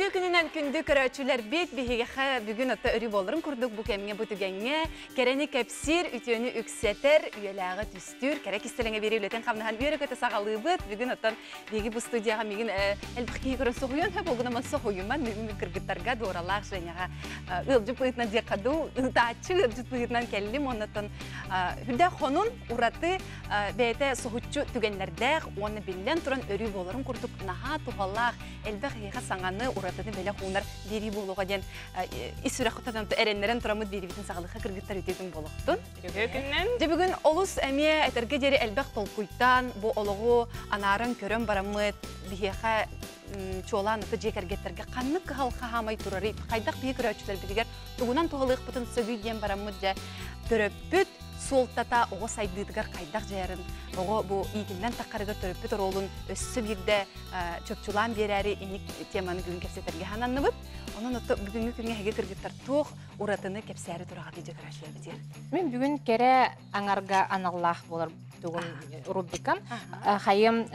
Үтүө күнүнэн күндү көрөөччүлэрбит биһиэхэ бүгүн отто өрүү буоларын курдук бу кэмҥэ бу түгэҥҥэ кэрэни кэпсиир, үтүөнү үксэтэр, үйэлээҕи түстүүр, кэрэ кистэлэҥэ биэрии үлэтин хамнаһан үөрэ-көтө саҕалыыбыт. Бүгүн оттон биһиги бу студияҕа миигин элбэх киһи көрөн соһуйуон сөп, ол гынан соһуйуман бүгүн кыргыттарга Дуоралаах Женяҕа ыалдьыт быһыытынан диэххэ дуу, ыытааччы ыалдьыт быһыытынан кэллим. Оннуттан үрдээх хонун ураты бэйэтэ соһуччу түгэннэрдээх уонна биллэн туран өрүү буоларын курдук наһаа туһалаах элбэх эһиэхэ саҥаны уратыны бэлэх уунар биэрии буолуоҕа диэн ис сүрэххитин эрэннэрэн тураммыт биэриибитин саҕалыха кыргыттар үтүө күн буолуохтун. Үтүө күннэн. Дьэ бүгүн олус эмиэ этэргэ диэри элбэх толкуйтан бу олоҕу анааран көрөн бараммыт биһиэхэ чуолаан ата дьиэ кэргэттэргэ ханнык кыһалҕа хаамай турарый, хайдах биһи көрөөччүлэрбитигэр тугунан туһалыахпытын сөбүй диэн бараммыт дьэ төрөппүт суолтата оҕо сайдыытыгар хайдах дьайарын, оҕо бу иитиллэн таххарыгар төрөппүт оруолун өссө биирдэ чопчулаан биэрээри инник теманы бүгүн кэпсэтэргэ сананныбыт. Онон отто бүгүҥҥү күҥҥэ эһиги кыргыттар туох уратыны кэпсээри тураҕытый дьэ көрөөччүлэрбитигэр? Мин бүгүн кэрэ аҥарга аналлаах буолар тугум рубрикам. Хайым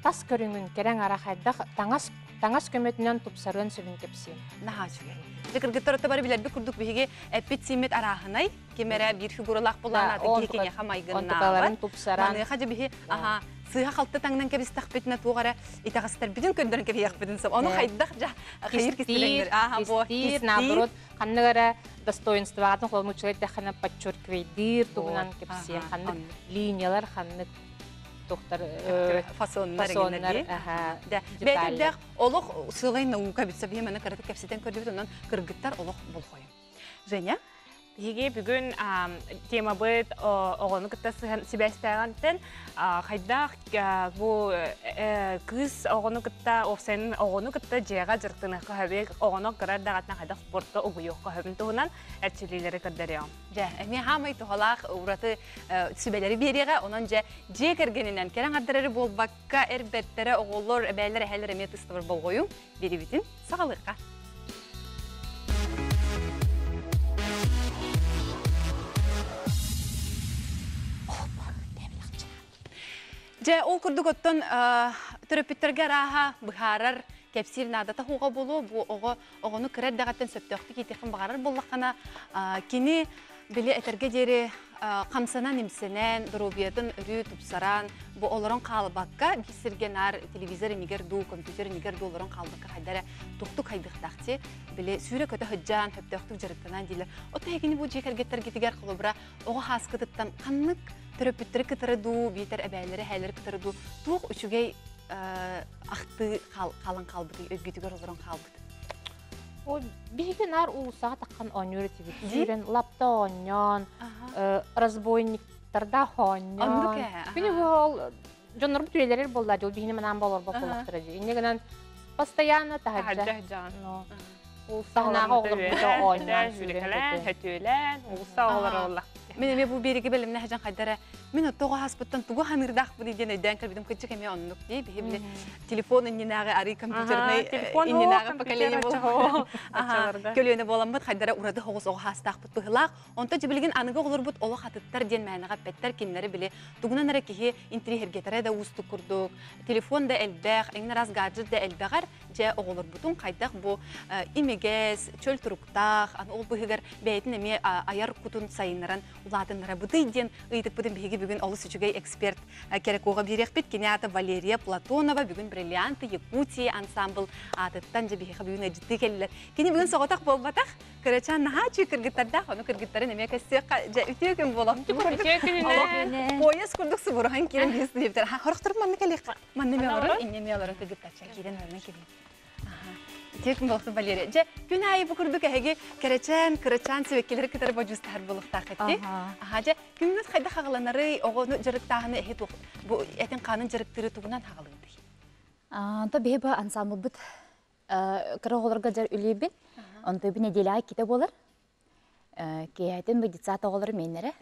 тас көрүҥүн кэрэ аҥара хайдах таҥас таҥас көмөтүнэн тупсарыан сөбүн кэпсиэм. Наһаа үчүгэй. Дьэ кыргыттар отто бары билэрбит курдук биһиги эппит-сииммит арааһынай, ким эрэ биир фигуралаах булаан атын киһи киниэхэ майгыннаабат. Тупсаран. Маныаха дьэ биһи аха сыыһа-халты таҥнан кэбистэхпитинэ туох эрэ итэҕэстэрбитин көрдөрөн кэбиһиэхпитин сөп. Ону хайдах дьэ хайыр кистэлэҥнэр ааха бу кистиир, наоборот, ханнык эрэ достоинствоҕатын холонууччулар эттэххинэ подчеркивайдыыр туһунан кэпсиэн ханнык линиялар ханнык тухтар фасоннар бэйэтэрдээх олох сыалай наука бүтсэ биһи маны кыратык кэпсэтэн көрдүбүт онон кыргыттар олох болҕойун Женя Биһиги бүгүн темабыт оҕону кытта сибээстээҕинтэн хайдах бу кыыс оҕону кытта уопсайынан оҕону кытта дьиэҕэ дьарыктаныахха сөбүй оҕону кыра эрдэҕиттэн хайдах спортка угуйуохха сөбүн туһунан эрчиллиилэри көрдөрүөҕүм. Дьэ, эмиэ хаамай туһалаах ураты сүбэлэри биэриэҕэ. Онон дьэ, дьиэ кэргэнинэн кэрэ аҥардар эрэ буолбакка, эр бэртэрэ, оҕолор, эбээлэр, эһээлэр эмиэ тыстыбар болҕойуҥ. Биэрибитин саҕалыахха. Дьэ, ол курдук оттон төрөппүттэргэ арааһа быһаарар, кэпсиир наадата суоҕа буолуо. Бу оҕо оҕону кыра эрдэҕиттэн сөптөөхтүк иитиэххин баҕарар буоллаххына, кини били этэргэ диэри хамсанан-имсэнэн, доруобуйатын өрүү тупсаран, бу олорон хаалбакка, биир сиргэ наар телевизор иннигэр дуу, компьютер иннигэр дуу олорон хаалбакка хайда эрэ тухтук хайдыахтаах дии. Били сүүрэ-көтө сылдьан, сөптөөхтүк дьарыктанан дииллэр. Оттон эһигини бу дьиэ кэргэттэргитигэр холобура оҕо хааскытыттан ханнык төрөппүттэри кытары дуу, биитэр эбээлэри, эһээлэри кытары дуу туох үчүгэй ахтыы хаалан хаалбытый, өйгүтүгэр олорон хаалбыт? Ой, биһиги наар уулуссаҕа таххан оонньуур этибит. Сүүрэн лапта оонньоон, разбойниктардаах оонньоон. Күнү ол дьоннорбут үлэлэрэр буолла, дьол биһини манаан болорбот буоллахтара дии. Инньэ гынан постоянно таһырдьа. Уулуссаҕа оҕолорбут оонньоон сүүрэн хөтүөлээн, уулусса оҕолоро буолла. Мин эмиэ бу биэриги бэлэмнэ сылдьан хайдара мин оттоҕо ааспыттан тугу ханыырдаахпыный диэн өйдөөн кэлбитим кырдьык эмиэ оннук дии биһи били телефон иннинээҕи арыы компьютернай иннинээҕи поколение көлүөнэ буоламмыт хайдара ураты соҕус оҕо хаастаахпыт быһылаах онтон дьэ билигин аныгы оҕолорбут олох атыттар диэн мээнэҕэ эппэттэр кинилэри били тугунан эрэ киһи интириэһиргэтэрэ да уустук курдук телефон да элбэх эҥин араас гаджет да элбэҕэр дьэ оҕолорбутун хайдах бу имигэс чөл туруктаах аны ол быһыгар бэйэтин эмиэ айар кутун сайыннаран улаатыннарабытый диэн ыйытыкпытын биһиги бүгүн олус үчүгэй эксперт Керекоҕа биэриэхпит. Кини аата Валерия Платонова, бүгүн Бриллианты Якутии ансамбл аатыттан дьэ биһиэхэ бүгүн ыалдьыттыы кэллилэр. Кини бүгүн соҕотох буолбатах, кырачаан наһаа үчүгэй кыргыттардаах, ону кыргыттарын эмиэ көссүөххэ дьэ үтүө күн буолан. Үтүө күнүнэн. Пояс курдук субуруһан киирэн биһи студиябытыгар. Хорохторум манна кэлиэххэ. Манна эмиэ олорон, инньэ эмиэ олорон кыргыттарча киирэн олорон кэлиэххэ. Үтүө күн буолуохтун, Валерия. Дьэ, күн аайы бу курдук эһиги кэрэчээн, кырачаан сибэккилэри кытары бодьуустаһар буолуохтаах этти. Аха, дьэ, күҥҥүт хайдах хаҕаланарый, оҕону дьарыктааһыны эһи туох, бу этин-хаанын дьарыктыыры тугунан хаҕалыырый? Онто биһи бу ансамблбыт кыра оҕолорго дьар үлүйбүн. Онто бу нэдиэлэҕэ иккитэ буолар. Киэһэтин бу детсад оҕолору миэннэрэ.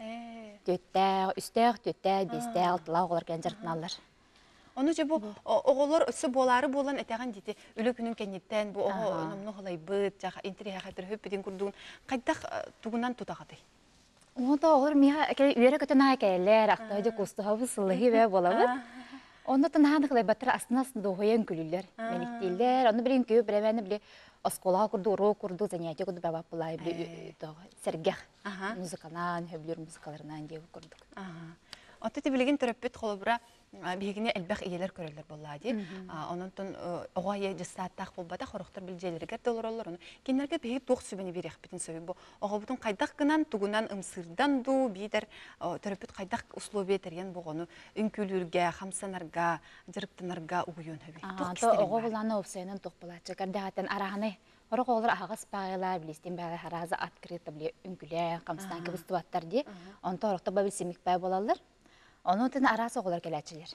Түөттээх, үстээх, түөттээх, биэстээх, алталаах оҕолор кэлэн дьарыктаналлар. Ону дьэ бу оҕолор өссө буолаары буолан этэҕин дити үлэ күнүн кэнниттэн бу оҕо номнуо халайбыт, интириэһэ төрөһүппүтүн курдугун хайдах тугунан тутаҕытый? Оҕото оҕолор миэхэ үөрэ көтөн аҕай кэлэллэр, ахтаһы дьэ кустуһабыт, сыллаһыы бээ буолабыт. Онно тынаһааны кылайбаттар астына дуоһуйан күлүллэр, мэликтииллэр. Ону билин күө бирэбэни били оскуолаҕа курдук, уруок курдук, занятие курдук бабаппылай били сэргэх музыкалаан, хөбүлүүр музыкаларынан диэбит курдук. Оттон ти билигин төрөппүт холобура биһигини элбэх ийэлэр көрөллөр буоллаа дии. Онон оҕо ийэ дьыссааттаах буолбатах, хорохтор бил дьиэлэригэр да олороллор. Ону кинилэргэ биһиги туох сүбэни биэриэхпитин сөбүй бу оҕобутун хайдах гынан, тугунан ымсыырдан дуу, биитэр төрөппүт хайдах условия тэрийэн бу оҕону үҥкүүлүүргэ, хамсанарга, дьарыктанарга угуйуон сөбүй? Туох кистэлэҥ Оҕо булаана уопсайынан туох булааччы кэрдэҕиттэн араһаны Орох оҕолор аһаҕас баайылар, билистин баайылар харааза открыто били үҥкүлээн, хамсаан кыбыстыбаттар дии. Онто орохто ба билсимик бай буолаллар. Ону тын араас оҕолор кэлээччилэр.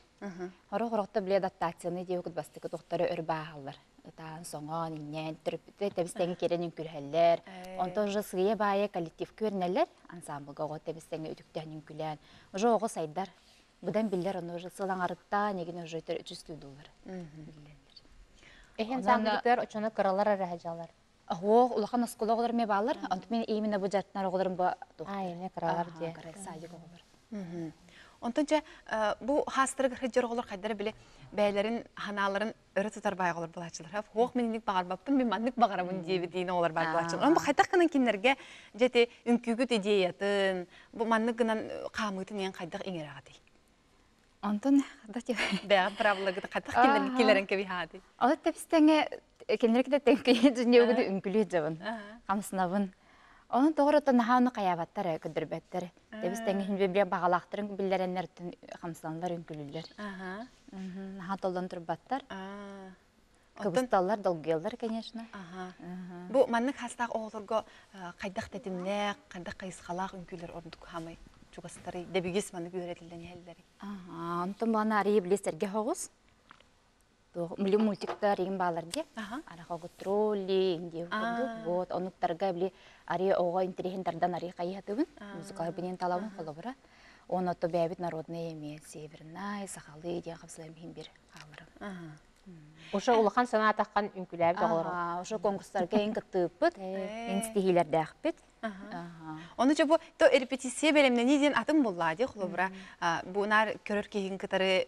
Орох орохто били адаптацияны диэбит бастакы тохторо өр бааһаллар. Ытаан, соҥоон, иннээн, төрөппүттэр тэбистэҥи киирэн үҥкүлэһэллэр. Онтон уже сыыйа баайа коллектив күөрнэллэр. Ансамблга оҕо тэбистэҥи үтүктээн үҥкүлээн. Уже оҕо сайдар. Быдан биллэр, ону уже сылаҥарыттаан, эгин уже чувствуйдулар. Биллэллэр. Эһин сааммытыгар очоно кыралар эрэ сылдьаллар. Оһуох улахан оскуола оҕолор эмиэ бааллар. Онтон мин именно бу дьарыктанар оҕолорум бу Аа, эмиэ кыралар дии. Кыра садик оҕолор. Онтон дьэ бу хаастарыгар сылдьар оҕолор хайдара били бэйэлэрин ханааларын өрө тутар баай оҕолор булааччылар. Хуох минник баҕарбаппын, мин маннык баҕарабын диэбит диин оҕолор баар булааччылар. Онон бу хайдах гынан кинилэргэ дьэ ити үҥкүүгүт идеятын, бу маннык гынан хаамыытын иэн хайдах иҥэрэҕитий? Онтон да Бэҕэ быраабылагыт хайдах кинилэргэ килэрэн кэбиһаатый? Ол тэпстэҥэ кинилэр кытта тэҥкийэ дьүнньүөгүдү үҥкүлүү дьабын, хамсанабын. Онон тоҕо эрэ наһаа ону хайаабаттар, көрдөрбөттөр. Тэбис-тэҥэ иһин бile баҕалаахтарын биллэрэннэр хамсаналлар, үҥкүлүүллэр. Наһаа толлон турбаттар. Кыбысталлар, долгуйаллар, конечно. Бу маннык хастаах оҕолорго хайдах тэтимнээх, хайдах хайысхалаах үҥкүүлэр ордук хаамай чугастарый, дэбигис маннык үөрэтиллэн иһэллэрий? Онтон баана арыйы били сэргэ хоҕус. Били мультиктар игин баалар дии. Арахогу тролли, индия курдук. Вот, онуктарга били арыйы оҕо интириһин тардан арыйы хайыһатыбын. Музыкалар бинен талабын холобура. Оны ото бэйэбит народный эмиэ севернай, сахалыы диэн хапсылайым иһин бир хааларым. Уже улахан санаатаххан үҥкүлээбит оҕолору. Уже конкурстарга эн кыттыыппыт, эн ситиһиилэрдээхпит. Ону чэ бу то репетиция бэлэмнэнии диэн атын буоллаа дии холобура бу наар көрөр киһиҥ кытары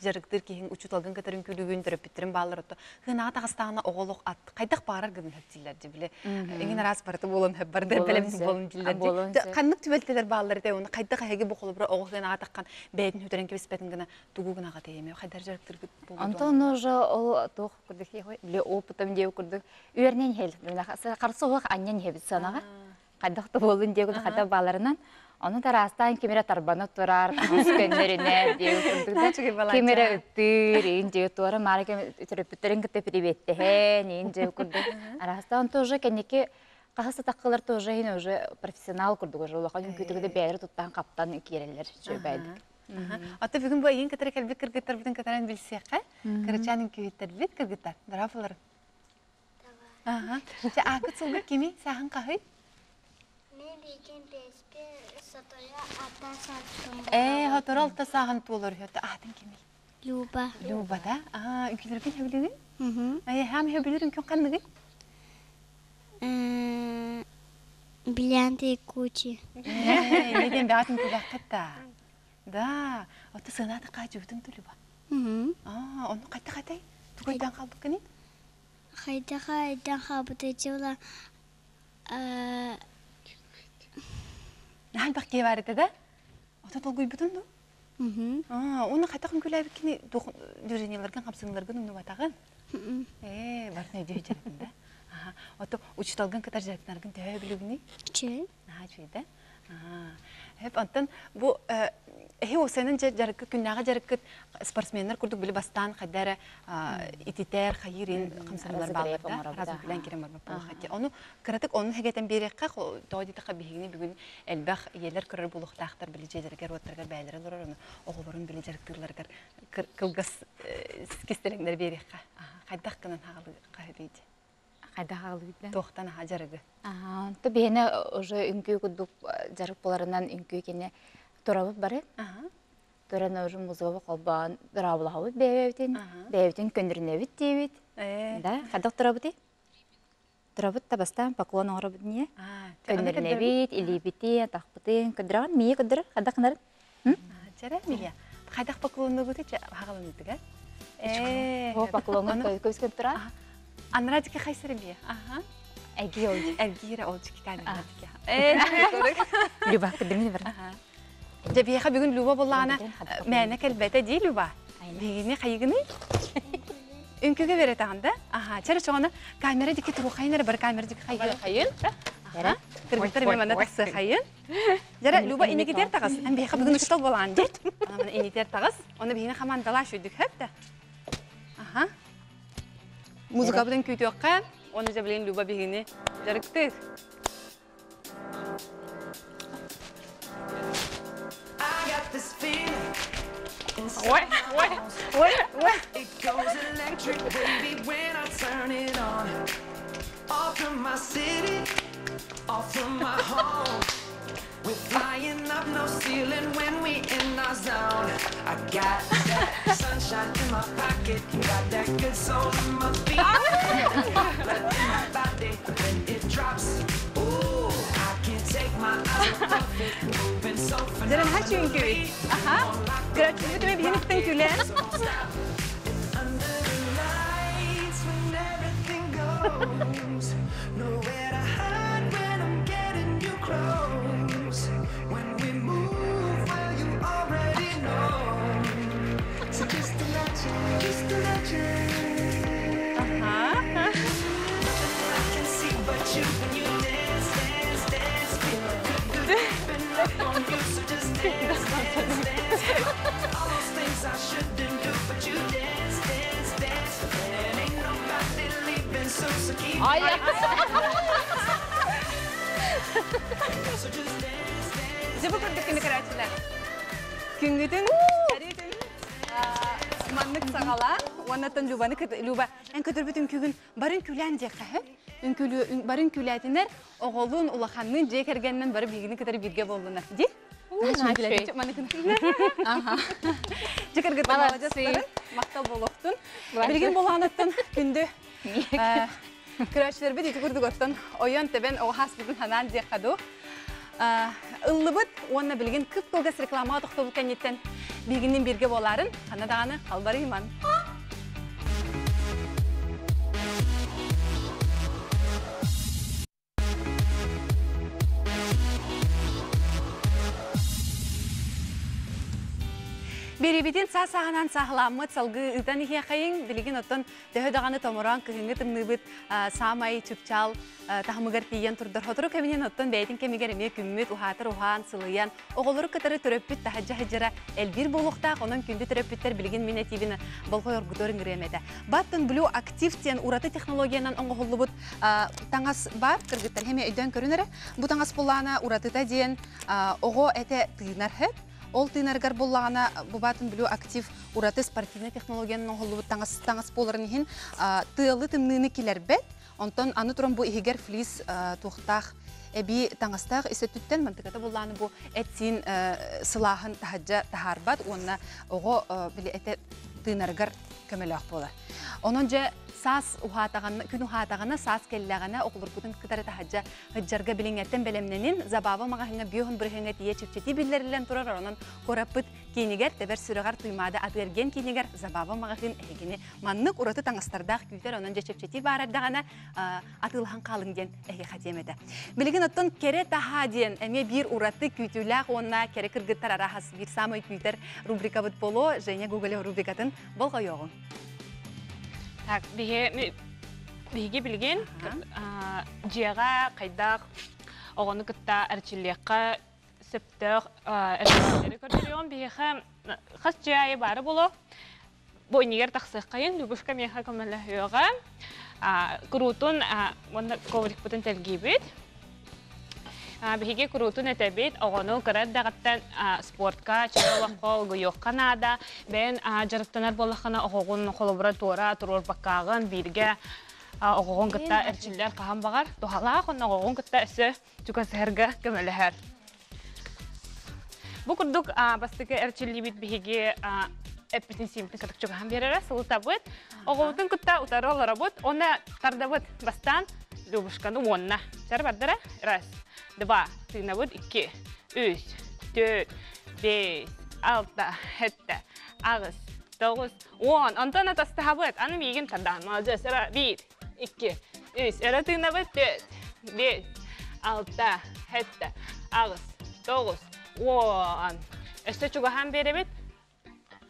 дьарыктыыр киһиҥ учууталгын кытары үҥкүүлүүгүн төрөппүттэрин бааллар отто хынаҕа таҕыстаҕына оҕолох ат хайдах баарар гынын хөп дииллэр дии били эҥин араас барыта буолан хөп барда бэлэм буолан дииллэр дии ханнык түбэлтэлэр бааллар этэ уонна хайдах эһиги бу холобура оҕо хынаҕа таххан бэйэтин сүтэрэн кэбиспэтин гына тугу гынаҕа эми хайдар дьарыктыргыт Онтон уже ол туох курдук били опытым диэ курдук үөрнэн иһэл харса суох анньан иһэбит сыанаҕа хайдах да буоллун диэ курдук хайдах бааларынан ону тараастаан ким эрэ тарбана турар таҥас көннөрүнэр диэ курдук да ким эрэ ыттыыр иин дьиэ туора маара кем төрөппүттэрин кытта приветтэһэн иин дьиэ курдук араастаан тоже кэнники хаһыс атаххылар тоже иһин уже профессионал курдук уже улахан үҥкүүтүгү да бэйэлэрэ туттан хаптан киирэллэр үчүгэйдик. Ата бүгүн бу эйигин кытары кэлбит кыргыттарбытын кытаран билсиэххэ. Кырачаан үҥкүүһүттэрбит кыргыттар. Дорооболорун. Аха. Чэ, аакыт сылгы кими? Сааһын хаһый? Мен билген бэспи сотоя ата саттым. Ээ, сотору алта сааһын туолар үһү. Аатын кимий? Люба. Люба да? Аа, үҥкүүлэргин сөбүлүүгүн? Ээ, хаам сөбүлүүр үҥкүүн ханныгый? Бриллианты Якутии. Ээ, диэн бэҕэтин күлэххит да. Да, ото сыанаата хаачыбытын тулуба. Аа, онно хайта хатай? Тугу өйдөөн хаалбыккыный? Хайда хайдан хаалбыта дьыла Наһаа элбэх киһи баар этэ да? Ото толгуйбутун дуу? Аа, уонна хайдах үҥкүүлээбиккини движениеларгын, хамсаныыларгын умнубатаҕын? Ээ, барытын өйдүү сылдьаргын да? Аха. Ото учууталгын кытар дьарыктанаргын төһө өбүлүгүнүй? Үчүгэй. Наһаа үчүгэй да? Хөп, онтон бу эһи уопсайынан дьарыккыт күннээҕи дьарыккыт спортсменнар курдук били бастаан хайда эрэ ититэр, хайыыр ин хамсаныылар бааллар да размыклаан кирэн барбат буолуохха Ону кыратык ону хэгэтэн биэриэххэ, тоҕо диэтэххэ биһигини бүгүн элбэх ийэлэр көрөр буолуохтаахтар били дьиэлэригэр уоттарыгар бэйэлэрэ олорор ону оҕолорун били дьарыктыылларыгар кылгас кистэлэҥнэри биэриэххэ. Хайдах гынан хаһылыы дии? Хайдах аҕалыыта? Туохтан аха дьарыгы? Онто биһиэнэ уже үҥкүү курдук дьарык буоларынан үҥкүү кини турабыт бары. Туран уже музыка холбоон дорооболоһобут бэйэбитин, бэйэбитин көннөрүнэбит диибит. Да, хайдах турабытый? Турабыт да бастаан поклон оҥоробут не. Көннөрүнэбит, илиибитин, атахпытын, көдөрөҕүн, мии көдөрөр, хайдах гынарын? Чэрэ, Мия. Хайдах поклоннугуту хагаланытыга? Э. О поклоҥҥа көс тура. Анара дики хайсары бие. Аха. Эргиир ол. Эргиир ол чикитан дики. Э. Люба кыдымын бар. Дьэ биһиэхэ бүгүн Люба буллаҕына мээнэ кэлбэтэ дии Люба. Биһигини хайыгыный? Үҥкүүгэ беретаҕын да? Аха, чэрэ чоҕоно камера дики туруохайын эрэ бар камера дики хайыы хайын. Аха. Кыргыттар эмэ манна тахсыа хайын. Дьэрэ Люба инигитер таҕыс. Эн биһиэхэ бүгүн учутал буолаан дии. Ана инитер таҕыс. Оны биһини хамаандалаа шүйдүк хөп да. Аха. Музыкабытын күүтүөххэ, оны дьэ билигин Люба биһигини дьарыктыыр. Ой, ой, ой, ой. It goes electric, baby, when I turn it on. Off from my city, off from my home. We're flying up no ceiling when we in our zone. I got that sunshine in my pocket, got that good soul in my feet. Blood in my body when it drops. Ooh, I can't take my eyes off it, moving so Дьэрэн хач үҥкүү. Аха. Көрөөччүбүт эмэ биһини кыттан күлэн. Under the lights when everything goes. Nowhere to hide when I'm getting you close. When we move, well, you already know. So just imagine, just imagine. Аха. Nothing I can see but you when you dance, dance, dance. Feel the good, good creeping up on you. So just dance, dance, dance. All those things I shouldn't do, but you dance, dance, dance. And ain't nobody leaving soon, so keep Ай, So just dance, dance. Дьэ бу курдук кини көрөөччүлэр. Күҥҥүтүн өрүүтүн маннык саҕалаан уоннаттан Любаны Люба эн көтөрбүт үҥкүүгүн барын күлээн диэххэ сөп. Үҥкүүлүү барын күлээтинэр оҕолуун улаханныын дьиэ кэргэнинэн бары биһигини кытары бииргэ буоллунар. Ди? Дьэ кыргыттар маладьыастарын махтал буолуохтун. Билигин буолаанаттан күндү көрөөччүлэрбит ити курдук оттон ойон тэбэн оҕо хааспытын ханаан диэххэ дуу. Ыллыбыт уонна билигин кып-кылгас рекламаҕа тохтобул кэнниттэн биһигиннин бииргэ буолаарын ханна даҕаны халбарыйман. Биэрибитин саа-сааһынан сааһыламмыт салгыы ыытан иһиэхэйиҥ. Билигин оттон төһө даҕаны томороон кыһыҥҥы тымныыбыт саамай чыпчаал таһымыгар тиийэн турдар. Сотору кэминэн оттон бэйэтин кэмигэр эмиэ күммүт уһаатар уһаан, сылыйан, оҕолору кытары төрөппүт таһырдьа сылдьара элбиир буолуохтаах. Онон күндү төрөппүттэр билигин мин этиибин болҕой оргутуор ыҥырыам этэ. Баттон Blue Active диэн ураты технологиянан оҥоһуллубут таҥас баар. Кыргыттар эмиэ өйдөөн көрүн эрэ. Бу таҥас буллаана уратыта диэн оҕо этэ тыынар сөп. Ол тыынарыгар буллаҕына бу баатын Blue Active ураты спортивнай технологиянан оҥоһуллубут таҥас таҥас буоларын иһин тыалы тымныыны килэрбэт. Онтон аны туран бу иһигэр флис туохтаах эбии таҥастаах ис өттүттэн мантыката буллааны бу эт-сиин сылааһын таһырдьа таһаарбат уонна оҕо били этэ тыынарыгар көмөлөөх буолар. Онон дьэ саас уһаатаҕына, күн уһаатаҕына, саас кэллэҕинэ оҕолоргутун кытары таһырдьа сылдьарга билиҥҥэттэн бэлэмнэнин, Забава маҕаһыыҥҥа биоһун бырыһыаҥҥа тиийэ чэпчэтии биллэриллэн турар, онон куораппыт киинигэр, тэбэр сүрэҕэр Туймаада атыы-эргиэн киинигэр Забава маҕаһыын эһигини маннык ураты таҥастардаах күүтэр, онон дьэ чэпчэтии баар эрдэҕинэ атыылаһан хаалыҥ диэн эһиэхэ этиэм этэ. Билигин оттон кэрэ таһаа диэн эмиэ биир ураты күүтүүлээх уонна кэрэ кыргыттар арааһас биир саамай күүтэр рубрикабыт буолуо Женя Гоголева рубрикатын болҕойуоҕуҥ. Так, биһиги билигин дьиэҕэ хайдах оҕону кытта эрчиллиэххэ сөптөөх эрчиллиилэри көрдөрүөҕүм. Биһиэхэ хас дьиэ аайы баара буолуо. Бу иннигэр тахсыаххайын, Любушка миэхэ көмөлөһүөҕэ. Куруутун уонна коврикпытын тэлгиибит. Биһиги куруутун этэбит, оҕону кыра эрдэҕиттэн спортка, чөл олоххо угуйуохха наада. Бэйэн дьарыктанар буоллаххына, оҕоҕун холобура туора туруорбаккааҕын бииргэ оҕоҕун кытта эрчиллэр хаһан баҕар туһалаах, онно оҕоҕун кытта өссө чугасыһарга көмөлөһөр. Бу курдук бастакы эрчиллиибит биһиги эппитин сиимпитин кытык чугаһан биэрэрэ сылытабыт. Оҕобутун кытта утары олоробут уонна тардабыт. Бастаан Любушканы уонна. Чары бардара. Раз, два, тыынабыт, икки, үс, төрт, бес, Алта, хетте, агыс, тоғыз, он. Онтон атастаһабыт. Аны миигин тардаан. Молодец. Эра, биир, икки, үс. Эра тыынабыт. Төрт, бес, алта, хетте, агыс, тоғыз, он. Өссө чугаһаан биэрэбит.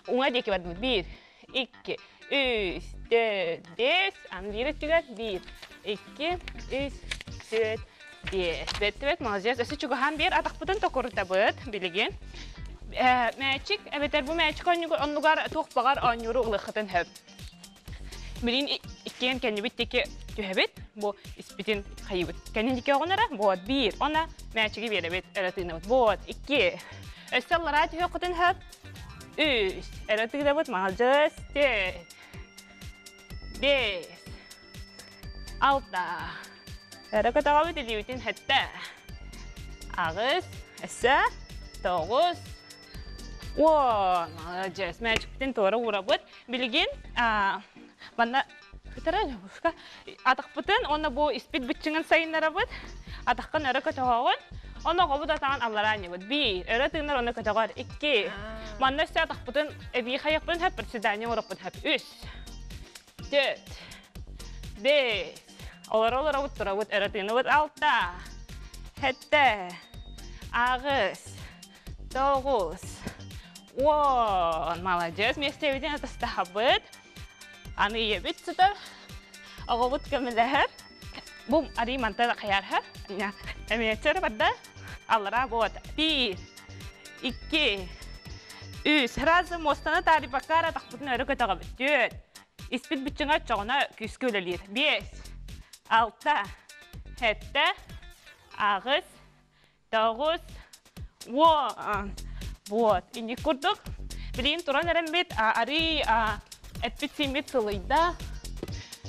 Уҥа диэки бардыбыт. Биир, икки, үс, төрт, бес. Аны биир өттүгэр биир, икки, үс, төрт, биэс. Бэттибэт, молодец. Өссө чугаһаан биэр атахпытын токурутабыт билигин. Мээчик, эбэтэр бу мээчик оннугар туох баҕар оонньууру ылыаххытын сөп. Билин иккиэн кэннибит диэки түһэбит, бу испитин хайыбыт. Кэннин диэки оҕун эрэ, вот, биир, она мээчиги биэрэбит, эрэ тыынабыт. Вот, икки. Өссө аллараа түһүөххүтүн сөп. Үс, эрэ тыынабыт, маладьыас, төрт, бес, алта. Эрэ көтөҕөбүт илиибитин сэттэ. Аҕыс, өссө, тоҕус, уон. Маладьыас, мээчикпитин туора уурабыт. Билигин манна атахпытын уонна бу испит быччыҥын сайыннарабыт. Атаххын өрө көтөҕөҕүн. Онно оҕобут атаҕын аллараа анньабыт. Биир, өрө тыынар уонна көтөҕөр. Икки. Манна өссө атахпытын эбии хайыахпытын сөп, приседание оҥоруохпут сөп. Үс. Төрт. Бес. Олоро олоробут турабыт, өрө тыынабыт. Алта. Сэттэ. Аҕыс. Тоҕус. Уон. Маладьыас, миэстэбитин атастаһабыт. Аны ийэбит сытар. Оҕобут көмөлөһөр. Бу арый мантан хайарһар. Эмиэччэр барда. Аллара вот. Биир, икки, үс. Сразу муостаны таарыйбакка эрэ атахпытын өрө көтөҕөбүт. Түөрт. Испит быччыҥа оччоҕуна күүскэ үлэлиир. Биэс, алта, сэттэ, аҕыс, тоҕус, уон. Вот, инник курдук. Билигин туран эрэммит, арый эппит-сииммит сылыйда.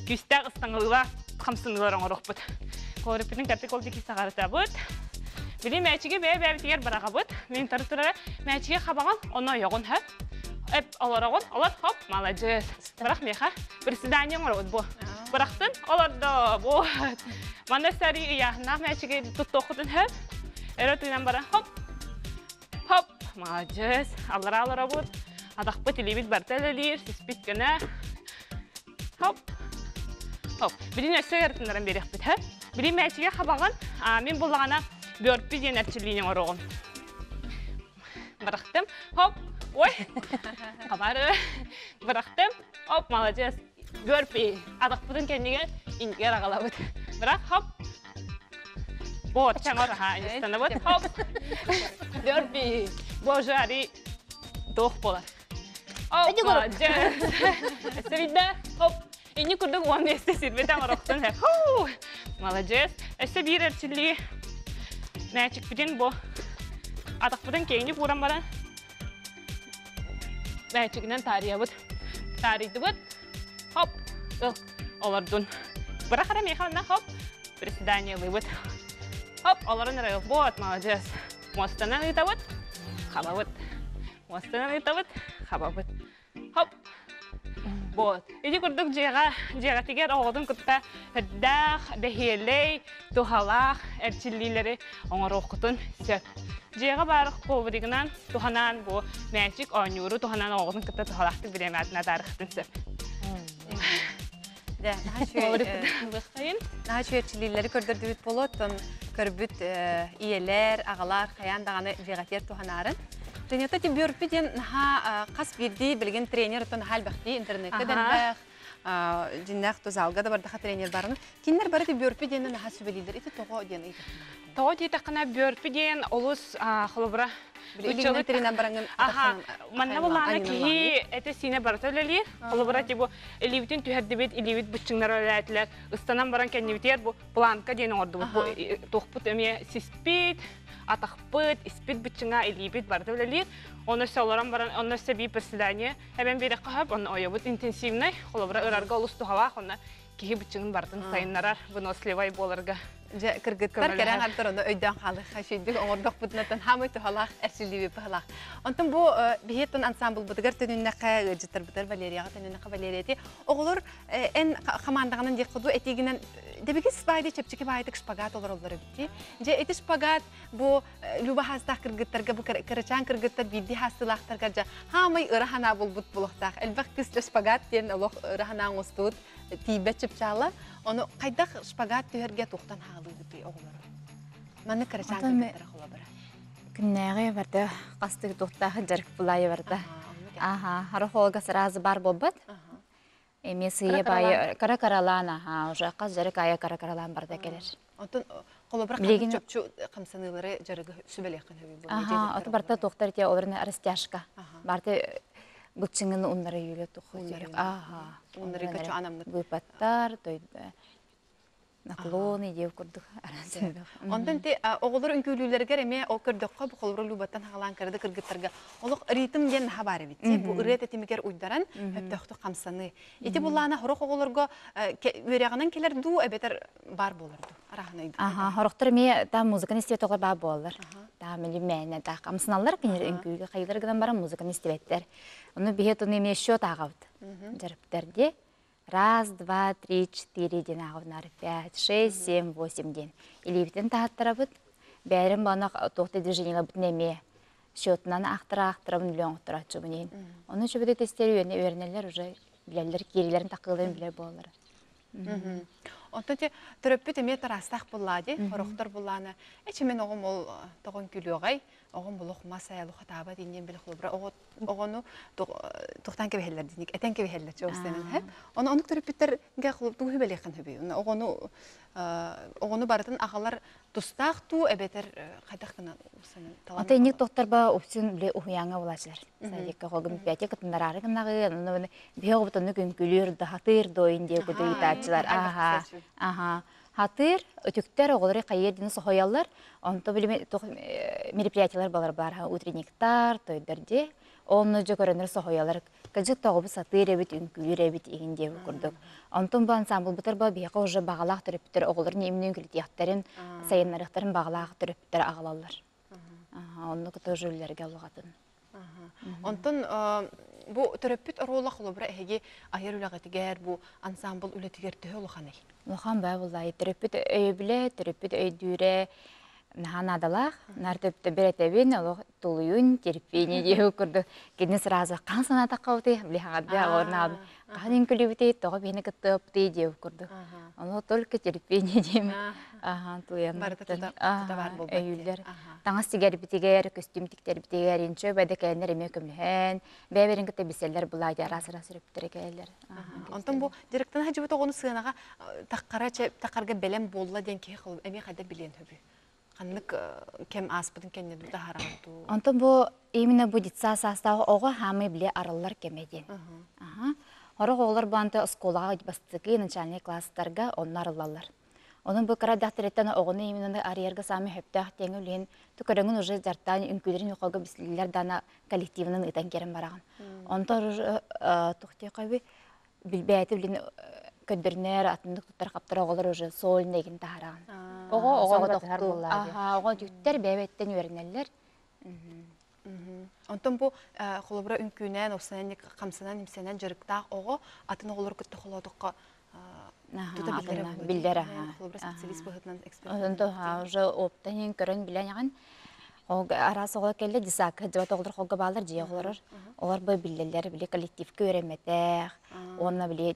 Күүстээх ыстаҥалыылаах хамсыныылар оҥоруохпут. Колориппитин кэртик ол диэки саҕарытабыт. Били мээчиги бэйэ-бэйэбитигэр быраҕабыт. Мин тары турара мээчиги хабаҕын, онно ойоҕун хөп. Эп олороҕун, олор хоп, маладьыас. Бырах миэхэ. Приседание оҥоробут бу. Бырахтын, олордо, бу. Манна сари ыйааһыннаах мээчиги туттуоххутун сөп. Өрө тыынан баран хоп, хоп, маладьыас. Аллара олоробут. Атахпыт, илиибит барыта үлэлиир, сиспит көнө. Хоп, хоп. Билин өссө ыарытыннаран биэриэхпит, һэ? Билин мээчигэ хабаҕын, мин буллаҕына бөрпү диэн эрчиллиини оҥоруоҕум. Бырахтым. Хоп. Ой. Хабары. Бырахтым. Оп, молодец. Бөрпи. Атахпытын кэннигэр иннигэр аҕалабыт. Бырах, хоп. Вот, чаҥор аха, истанабыт. Хоп. Бөрпи. Боже, ари туох буолар. Оп, молодец. Өссө Хоп. Инни курдук уон миэстэ сирбит оҥорохтун. Молодец. Өссө биир эрчиллии мээчикпитин бу атахпытын киэҥник ууран баран мээчигинэн таарыйабыт. Таарыйдыбыт. Хоп. Ыл. Олордун. Бырах эрэ миэхэ онно хоп. Приседаниелыыбыт. Хоп. Олорон эрэ Вот, молодец. Муостанан ыытабыт. Хабабыт. Муостанан ыытабыт. Хабабыт. Хоп. Вот. Ити курдук дьиэҕэ, дьиэҕитигэр оҕотун кытта үрдээх, бэһиэлэй, туһалаах эрчиллиилэри оҥоруоххутун сөп. Дьиэҕэ баар ковригынан туһанан бу мээчик оонньууру туһанан оҕотун кытта туһалаахтык бириэмээтин атаарыахтын сөп. Дьэ, наһаа үчүгэй эрчиллиилэри көрдөрдүбүт буолуо, оттон көрбүт ийэлэр, аҕалар хайаан даҕаны дьиэҕитигэр туһанаарын. Тренерта ти бөрпү диэн наһаа хас биирдии билигин тренер оттон наһаа элбэхтии интернеккэ да элбэх, дьиннээх то залга да бардаха тренер барыны. Кинилэр бары ти бөрпү диэн наһаа сүбэлииллэр. Ити тоҕо диэн ыйытар. Тоҕо диэтэххинэ бөрпү диэн олус холобура Илиинэн тиринэн бараҥын Аха, манна булаана киһи этэ-сиинэ барыта үлэлиир. Холобура, типа илиибитин түһэрдибит, илиибит быччыҥнара үлэлээтилэр. Ыстанан баран кэннибитигэр бу планка диэн оҥордубут. Бу туохпут эмиэ сиспит, атахпыт, испит быччыҥа, илиибит барыта үлэлиир. Оны өссө олорон баран, онно өссө биир приседание эбэн биэрэххэ сөп, онно ойобут интенсивнай, холобура ырарга олус туһалаах, онно киһи быччыҥын барытын сайыннарар, выносливай буоларга. Дьэ, кыргыттар кэрэн ардыр ону өйдөөн хаалыахха үчүйдүк оҥордохпутунаттан хаамай туһалаах, эрчиллииби быһалаах. Онтон бу биһиэттэн ансамблбытыгар төнүннэххэ, ыалдьыттарбытыгар Валерияҕа төнүннэххэ Валерия эти оҕолор эн хамаандаҕынан диэх ходу этиигинэн Дэбигис баайды чэпчэки баайдык шпагат олороллор эбит. Дьэ ити шпагат бу Люба хаастаах кыргыттарга бу кырачаан кыргыттар биирдии хаастыылаахтарга дьэ хаамай ыра санаа буолбут буолуохтаах. Элбэх кыыс дьэ шпагат диэн олох ыра санаа оҥостубут тиийбэт чыпчаала. Ону хайдах шпагат түһэргэ туохтан хаалыыбытый оҕолору? Маннык кырачаан кыргыттара холобура. Күннээҕи барда хастык туохтаах дьарык булаайы барда. Аха, харахолга сразу бар буолбат. Эмиэ сыыйа баайы кара-каралаан аха, уже хас дьарык аайы кара-каралаан барда кэлэр. Онтон холобура ханнык чопчу хамсаныылары дьарыгы сүбэлиэххин сөбүй Аха, ото барта туохтар те олорна растяжка. Барты былчыҥын уннары юле туху. Аха. Уннары көчө анаммыт. Быпаттар, той наклон идея курдук Онтон ти оҕолор үҥкүүлүүлэригэр эмиэ ол көрдөххө бу холобура Любаттан хаҕалаан кырды кыргыттарга олох ритм диэн наһаа баар эбит. Бу ырыа тэтимигэр уйдаран өптөөхтүк хамсаныы. Ити буллаана хорох оҕолорго үөрэҕинэн кэлэр дуу эбэтэр баар буолар дуу араһын өйдүү. Аха, хорохтор эмиэ та музыканы истибэт оҕолор баар буолаллар. Та мили мээнэ та хамсаналлар кинилэр үҥкүүгэ хайылар гынан баран музыканы истибэттэр. Ону биһи туну эмиэ счет ааҕабыт. Дьарыктар дии. Раз, два, три, четыре диэн ааҕабынаар пять, шесть, семь, восемь диэн. Илиибитин таһаттарабыт. Бээрим бана туох да движениеларбытын эмиэ счетунан аахтара аахтарабын үлэ оҥотторооччубун иһин. Ону чөбүтэ тестер үөрэнэллэр уже билэллэр, киирилэрин такыыларын билэр буолаллар. Онтон те төрөппүт эмиэ тараастаах буллаа дии, хорохтор буллаана. Эчи мен оҕом ол тоҕон күлүөҕэй, оҕом булух мас айалу хатаабат инниэн били холобура оҕону тухтан кэбиһэллэр диник этэн кэбиһэллэр чуостанан хэп ону онук төрөппүттэргэ тугу хүбэлиэххин хөбүй оҕону оҕону барытын аҕалар тустаах туу эбэтэр хайдах гына Ата инник тохторба упсун биле уһуяңа булачылар. Садикка хогум пятя кытыннараары гыннаҕы, онно биһи оҕобутунну күҥкүлүүр, хатыыр дойун диэ куду ыытааччылар. Аха, аха. Хатыыр, өтүктэр оҕолору хайыыр диэн соһуйаллар. Онто били мероприятиялар балар бар утренниктар, тойдор дии. Онно дьэ көрөнөр соһуйалар. Кыдьык тоҕобу сатыыр эбит, үҥкүүлүүр эбит игин диэбит курдук. Онтон бу ансамблбытар ба биһиэхэ уже баҕалаах төрөппүттэр оҕолорун имнин үҥкүлүтүөхтэрин, сайыннарыахтарын баҕалаах төрөппүттэр аҕалаллар. Онно тоже үллэргэ олоҕатын. Онтон бу төрөппүт оруола холобура эһиги айар үлэҕитигэр бу ансамбл үлэтигэр төһө улаханый? Улахан баа буллаайы төрөппүт өйөбүлэ, төрөппүт өйдүүрэ наһаа наадалаах. Наар бэрэтэбин, олох тулуйун, терпение диэбит курдук. Кини сразу хаан санаатахха бутый, били хаҥарда оҕорнаабын хаһан үҥкүлүбүтүй, тоҕо биһини кыттыаппытый диэбит курдук. Ону только терпение диэм. Аха, тулуйан. Барыта тута баар буолбат. Өйүүллэр. Таҥас тигэрбитигэр, көстүүм тиктэрбитигэр, инчө бэдэкээннэр эмиэ көмөлөһөн, бэйэ-бэйэлэрин кытта билсэллэр былаадьа араас-араас өрөппүттэрэ кэлэллэр. Онтон бу директор хадьыбыт оҕону сыанаҕа таххара тахарга бэлэм буолла диэн киһи эмиэ хайда билиэн сөбүй? Ханнык кэм ааспытын кэннэ дуу таһараҕын дуу? Онтон бу именно бу детсад саастаах оҕо хаамай биле арыллар кэмэ диэн. Хорох оҕолор бу оскуолаҕа бастакы начальный класстарга онно арыллаллар. Онон бу кыра дэхтэриттэн оҕону именно арыйарга саамай сөптөөх диэҥ үлэһин көрөҥүн уже дьартаан үҥкүүлэрин юхалга бислилер дана коллективынан ыытан керен бараҕын. Онтон уже тухтиэхэ билбээти билин көрдөрүнэр атыннык туттар хаптар оҕолор уже сольный гин таһараҕын. Оҕо оҕону батыһар буоллаа. Аха, оҕо түктэр бэйэбэттэн үөрэнэллэр. Онтон бу холобура үҥкүүнэн, опсанан, хамсанан, имсэнэн дьарыктаах оҕо атын оҕолору кытта холоотоххо тута биллэрэ биллэрэ холобура специалист быһыытынан эксперт Онтон уже оптан көрөн билэн аҕан араас оҕо кэллэ десакка дьыбат оҕолор холго баалар дьиэ оҕолорор олор бу биллэллэр били коллективка үөрэммэтэх уонна били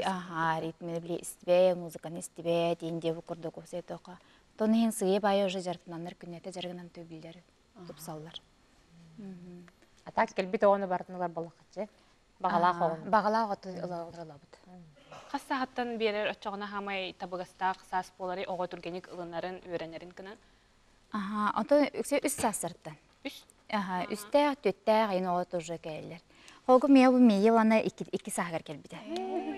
аха ритмini били истибэ музыканы истибэ диэн диэбу курдук тоха тон иһин сыйы баайы уже дьарыктананнар күннэтэ дьарыгынан төбүллэр тупсаллар А так кэлбит оҕону барытын ылар балахаччы. Баҕалаах оҕону. Баҕалаах оту ылабыт. Хас саһаттан биэрэр оччоҕуна хаамай табыгастаах саас буолары оҕо түргэник ылынарын, үөрэнэрин гынан? Аха, ото үксэ үс саастарыттан. Үс? Аха, үстээх, түөттээх айын оҕо тоже кэлэллэр. Холгу мия бу мия уонна икки сааһыгар кэлбитэ.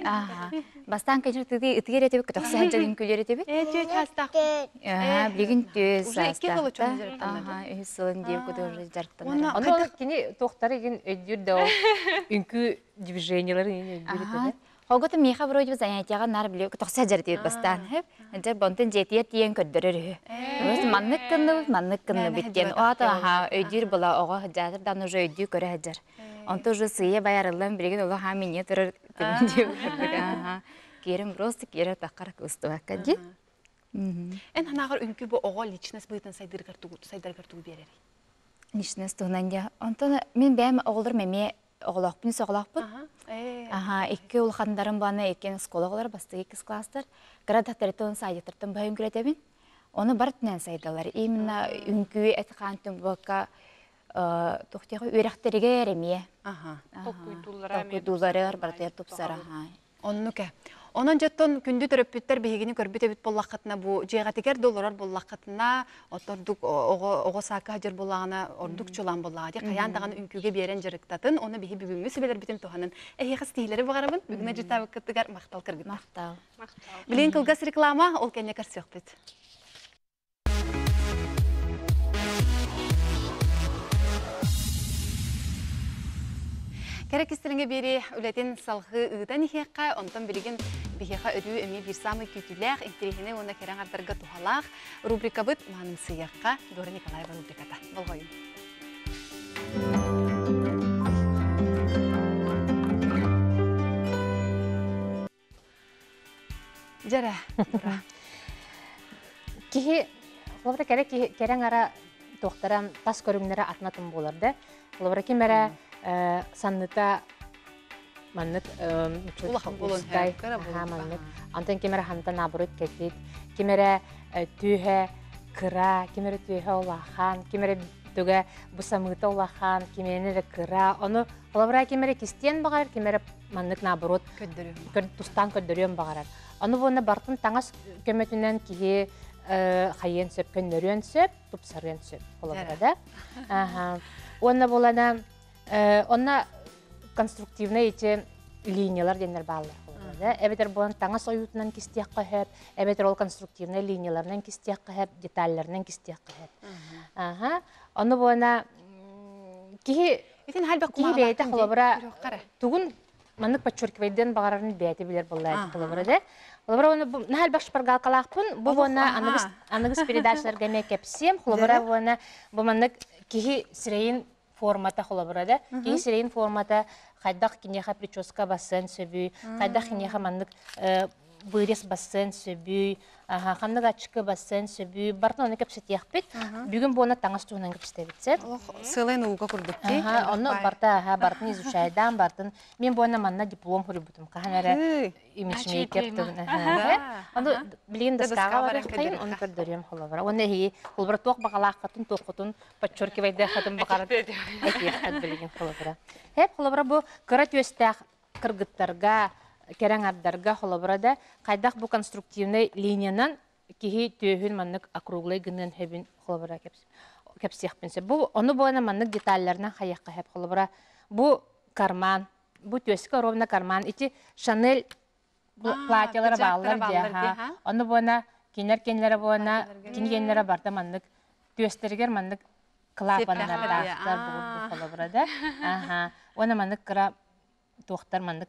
Аха. Бастаан конечно ытыыр ытыыр этибит, көтөхсө сылдьан үҥкүүлүөр этибит. Ээ, түөт саастаах. Аха, билигин түөт Уже икки саастаах. сыл учуон дьарыктанна. Аха, үһүс сылын диэбит курдук уже дьарыктанар. Уонна Ону хайдах кини туохтары игин өйдүүр да ол үҥкүү движениеларын игин өйдүүр этэ Аха. Холгото миэхэ вроде бы занятияҕа наар били көтөхсө сылдьар этибит бастаан. Дьэ, бонтон дьиэтигэр тиийэн көрдөрөр үһү. Маннык гынныбыт, маннык гынныбыт диэн. Оата аха өйдүүр була оҕо сылдьаатыр даҕаны уже өйдүү көрө сылдьар. Онто уже сыыйа байарыллан билигин олох аа минье турар диэбит курдук. киэрим просто киэрэ таххара кыбыстыбакка дии. Эн санааҕар үҥкүү бу оҕо личность быһыытынан сайдыырыгар тугу сайдарыгар тугу биэрэрий? Личность туһунан дьэ. Онтон мин бэйэм оҕолорум эмиэ оҕолоохпун үс оҕолоохпун. Аха, икки улахандарым баана иккиэн оскуола оҕолоро бастакы иккис класстар. Кыра дахтарыттан саадьыттартан быһа үҥкүлэтэбин. Ону бар өттүнэн сайдаллар. Именно үҥкүү эт-хаан түмбакка туох диэхэ үөрэхтэригэр эмиэ. Аха. Толкуйдууллара эмиэ Толкуйдууларыгар барытыгар тупсар. Оннук ээ. Онон дьоттон күндү төрөппүттэр биһигини көрбүт эбит буоллаххытына, бу дьиэҕитигэр да олорор буоллаххытына, ордук оҕо оҕо саакка сылдьар буоллаҕына, ордук чулаан буоллаҕа дии, хайаан даҕаны үҥкүүгэ биэрэн дьарыктатын, уонна биһи бүгүҥҥү сүбэлэрбитин туһанан эһиэхэ ситиһиилэри баҕарабын. Бүгүн дьыттаабыккытыгар махтал кыргыттар. Махтал. Махтал. Билигин кылгас реклама, ол кэннэ көрсүөхпүт. Кэрэ кистэлэҥэ биэри үлэтин салҕыы ыытан иһиэххэ, онтон билигин биһиэхэ өрүү эмиэ биир саамай күүтүүлээх, интэриэһинэй уонна кэрэ аҥардарга туһалаах рубрикабыт «Маанымсыйыахха» Дора Николаева рубриката. Болҕойуҥ. Дьэрэ. Киһи холобура кэрэ киһи кэрэ аҥара туохтара тас көрүҥнэрэ атын атын буолар да. Холобура ким эрэ санныта маннык Улахан буолуон кыра маннык. Антон ким эрэ хантан наоборот кэтит, ким эрэ түөһэ кыра, ким эрэ түөһэ улахан, ким эрэ түгэ бу самыыта улахан, ким эрэ кыра. Ону холобура ким эрэ кистиэн баҕарар, ким эрэ маннык наоборот тустаан көрдөрүөн баҕарар. Аны буонна бартын таҥас көмөтүнэн киһи хайыан сөп, көннөрүөн сөп, тупсарыан сөп холобура да. Уонна буолана онно конструктивный эти линиялар диэннэр бааллар холобура да. Эбэтэр буолан таҥас ойуутунан кистиэххэ сөп, эбэтэр ол конструктивный линияларынан кистиэххэ сөп, деталларынан кистиэххэ сөп. Аха. Ону буолана киһи Итин хальбах Киһи бэйэтэ холобура тугун маннык подчеркивайдыан баҕарарын бэйэтэ билэр буоллаайт холобура да. Холобура уонна бу наһаа элбэх шпаргалкалаахпын. Бу уонна аныгыс аныгыс передачаларга эмиэ кэпсиэм. Холобура уонна бу маннык киһи сирэйин формата холобура да. Киһи сирэйин формата хайдах киниэхэ прическа бассыан сөбүй, хайдах киниэхэ маннык вырез бассыан сөбүй, ханнык ачыкы бассыан сөбүй, барытын ону кэпсэтиэхпит. Бүгүн буона таҥас туһунан кэпсэтэбит сеп. Сыалай наука курдук дии. Онно барта, аха, бартын изучайдаан, бартын. Мен буона манна диплом хуруйбутум. Хаһан эрэ имиджмейкер тылын. Ону билигин доскаҕа барыаххайын, ону көрдөрүөм холобура. Уонна эһиги холобура туох баҕалааххытын, туоххутун подчеркивайдыаххытын баҕарар этиэххит билигин холобура. Хеп холобура бу кыра түөстээх кыргыттарга, кэрэ аҥардарга холобура да, хайдах бу конструктивнай линиянан киһи түөһүн маннык округлай гыныан сөбүн холобура кэпсиэхпин сөп. Бу ону буона маннык деталларынан хайыахха сөп. Холобура бу карман, бу түөскэ ровно карман. Ити Шанель платьялара бааллар дии. Ону буона кинилэр кинилэрэ буона кини кинилэрэ барда маннык түөстэригэр маннык клапаннардаахтар бугурдук холобура да. Аха. Уонна маннык кыра туохтар маннык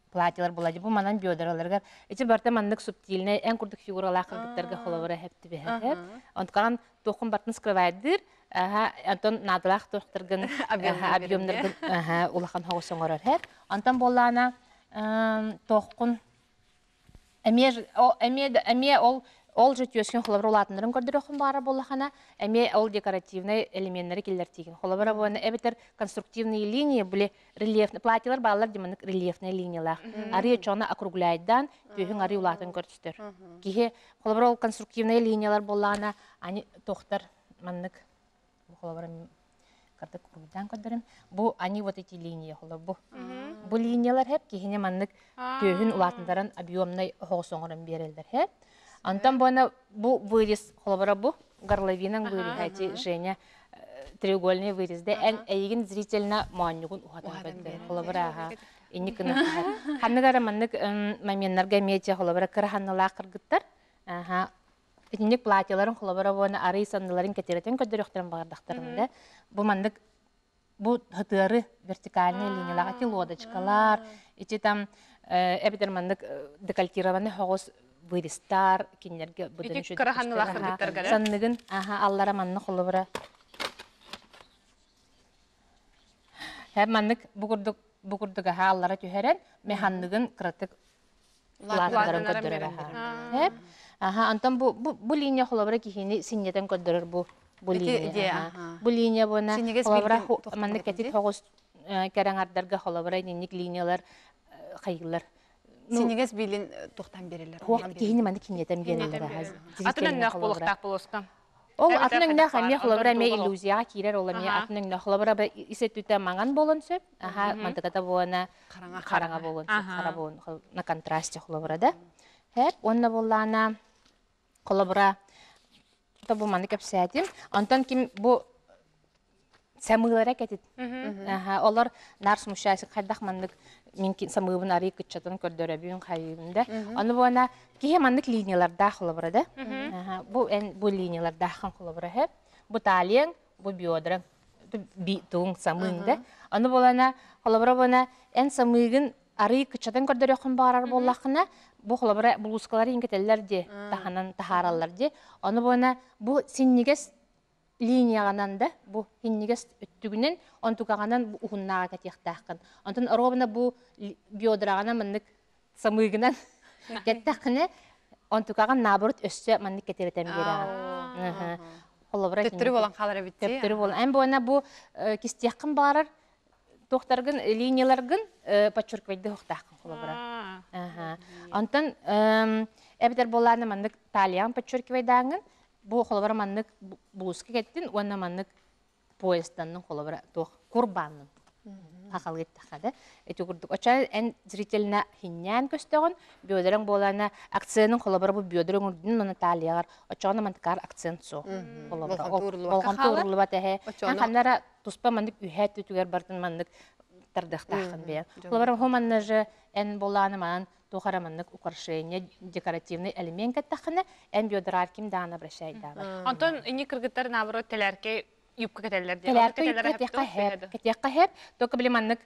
платьелар була бу манан бедраларыгар ити барта маннык субтильнай эн курдук фигуралаах кыргыттарга холобура хэптибэһэ онтукаан туоххун бартын скрывайдыыр аха онтон наадалаах туохтаргын объемнаргын улахан хоҕус оҥорор хэп онтон буоллаана туоххун Эмиэ эмиэ эмиэ ол ол же түөскүн холобура улаатыннарын көрдөрөххүн баара буоллахына, эмиэ ол декоративнай элеменнэри киллэртиигин. Холобура буолна эбэтэр конструктивные линии были рельефный платьелар бааллар дии маннык рельефная линиялаах. Арыы чоҕуна округляйдаан түөһүҥ арыы улаатан көрүстэр. Киһи холобура ол конструктивная линиялар буоллаҕына ани туохтар маннык холобура кырдык уруйдаан көрдөрүм. Бу они вот эти линии холор бу. Бу линиялар хеп киһини маннык түөһүн улаатындаран объемнай оһоҕос оҥорон биэрэллэр хеп. Онтон буона бу вырез холобура бу горловинан вырез эти Женя треугольный вырез да эн эйигин зрительно моонньугун уһатан көрдөр холобура аха инник гына ханнык ара маннык моменнарга эмиэ холобура кыра ханналаах кыргыттар аха Итинник платьеларын холобура уонна арый санныларын кэтирэтэн көрдөрүөхтэрин баҕардахтарына да, бу маннык бу хытыары вертикальный линиялаах ити лодочкалар, ити там эбэтэр маннык декольтированный соҕус вырезтар кинилэргэ быдан Ити кыра ханнылаах кыргыттарга санныгын аха аллара маннык холобура Һэ маннык бу курдук бу курдук аха аллара түһэрэн механныгын кыратык. Улаатыннаран көрдөрөр аха. Аха, антон бу бу бу линия холобура киһини синньэтэн көрдөрөр бу бу линия. Бу линия буона холобура маннык кэтит хоҕус кэрэҥардарга холобура инник линиялар хайылар. Синньигэс биилин тухтан берелер. Киһини маннык киниэтэн биэрэллэр. Атын өҥнөөх буолуохтаах болуоска. Ол атын өҥнөөх эмиэ холобура эмиэ иллюзияҕа киирэр ол эмиэ атын өҥнөөх холобура ис өттүтэ маҥан буолан сөп. Аха, мантыката буолана хараҥа буолуон сөп, хара буолуон на контрасте холобура да. Хэп, уонна буоллаана холобура бу маны кэпсээтим. Онтон ким бу самыылара кэтит. Олор нар смущайся хайдах маннык мин самыыбын арый кыччатын көрдөрөбүн хайыыбын да. Ону буона киһи маннык линиялардаах холобура да. Бу эн бу линиялардааххан холобура хэп. Бу талияң, бу бедраң тугуҥ самыыҥ да. Ону буолана холобура буона эн самыыгын арый кыччатан көрдөрүөххүн баҕарар буоллаххына бу холобура булуускалары иҥкэтэллэр дии таһынан таһаараллар дии. Ону буона бу синньигэс линияҕынан да бу синньигэс өттүгүнэн онтукаҕынан бу уһуннааҕа кэтиэхтээххин. Онтон ровно бу бедраҕынан маннык самыыгынан кэттэххинэ онтукаҕын наоборот өссө маннык кэтирэтэн биэрэҕин. Холобура Төттөрү буолан хаалар эбит Төптөрү буолан. Эн буона бу кистиэххин баҕарар туохтаргын линияларгын подчеркивайды хуохтааххын холобура. Онтон эбэтэр буолааны маннык талиян подчеркивайдааҥҥын бу холобура маннык блузка кэттин уонна маннык поезданнын холобура туох курбааннын хахалыы эттэххэ да ити курдук оча эн зрительно хиннээн көстөҕүн бөдөрөҥ буолаана акцентын холобура бу бөдөрөҥ үрдүн мана талияҕар очоҕуна мантыкаар акцент суох холобура болҕомто ууруллубат эһэ эн ханнара туспа маннык үһээ түтүгэр бартын маннык тардыахтааххын бэйэҥ холобура хо манна же эн буолааны манан туох эрэ маннык украшение декоративный элемент кэттэххинэ эн бедраар ким даҕаны обращайдаабат Онтон ини кыргыттар наоборот тэлээркэ юбка кэтэллэр диэн. Тэлээркэ юбка кэтиэххэ хэп, кэтиэххэ хэп. Только били маннык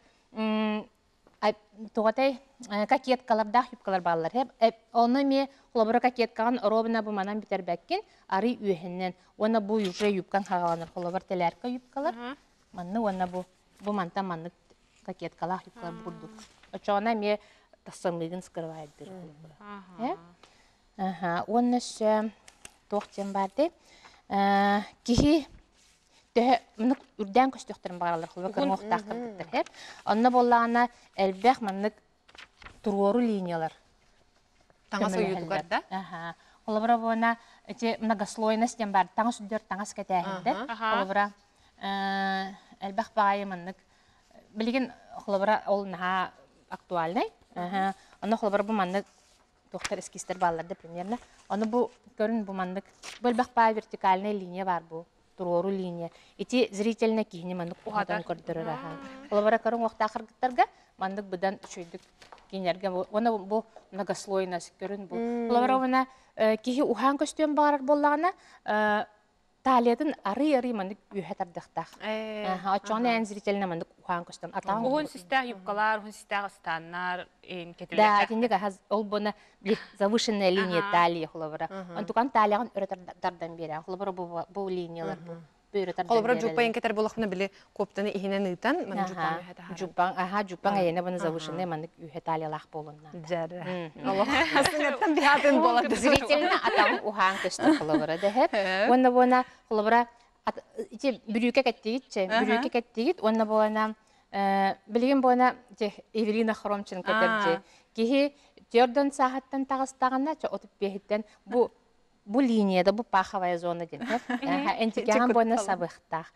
тугатай кокеткалардаах юбкалар бааллар хэп. Онно эмиэ холобура кокеткаҕын ровно бу манан бүтэрбэккин, арый үөһэннэн уонна бу уже юбкаҥ хаҕаланар холобур тэлээркэ юбкалар манны уонна бу бу мантан маннык кокеткалаах юбкалар курдук. Оччоҕуна эмиэ тахсамыыгын скрывайдыр. Аха, уонна өссө туох диэн баар дии? Киһи төһө маннык үрдээн көстүөхтэрин баҕараллар, холобур кырыҥ кыргыттар һэп. Онно буоллаҕына элбэх маннык туруору линиялар Таҥас ойуутугар да? Аха. Холобура буона ити многослойность диэн баар таҥас үрдүгэр таҥас кэтээһинде. Холобура элбэх баҕайы маннык билигин холобура ол наһаа актуальнай. Онно холобура бу маннык туохтар эскизтэр бааллар да примерно. Ону бу көрүн бу маннык бу элбэх баай вертикальная линия баар бу туруору линия. Ити зрительно киһини маннык уһатан көрдөрөр аха. Холобура көрүҥ уохтаах кыргыттарга маннык быдан үчүгдүк кинилэргэ уонна бу многослойность көрүн бу. Холобура уонна киһи уһаан көстүөн баҕарар буоллаҕына талиятын арый-арый маннык үөһэ тардыахтаах. Оччоҕуна эн зрительно маннык уһаан көстөн атаҕын Уһун систээх юбкалар, уһун систээх ыстаннар Да, итинник ол буна завышенная линия талии холобура. Онтукан талияҕын өрө тардан биэрэн. Холобура бу бу линиялар бу өрө тардан Холобура жуппайын кетер болохуна били коптаны иһинэн ыытан маны жуппаң үһэ таһаарар. Жуппаң, аха, жуппаң эйэнэ буна завышенная маннык үһэ талиялаах буолунна. Дьэрэ. Олох сыҥаттан биһатын буолар. Зрительно атаҕын уһаан көстөр холобура дэһэр. Уонна буона холобура ити бүрүүкэ кэттигит бүрүүкэ кэттигит уонна буона билигин буона Евелина Хромченко кэтэрдьи киһи төрдөн сааһыттан таҕыстаҕына отут биэһиттэн бу бу линияда бу паховая зона диэн энтикэҕин буона сабыахтаах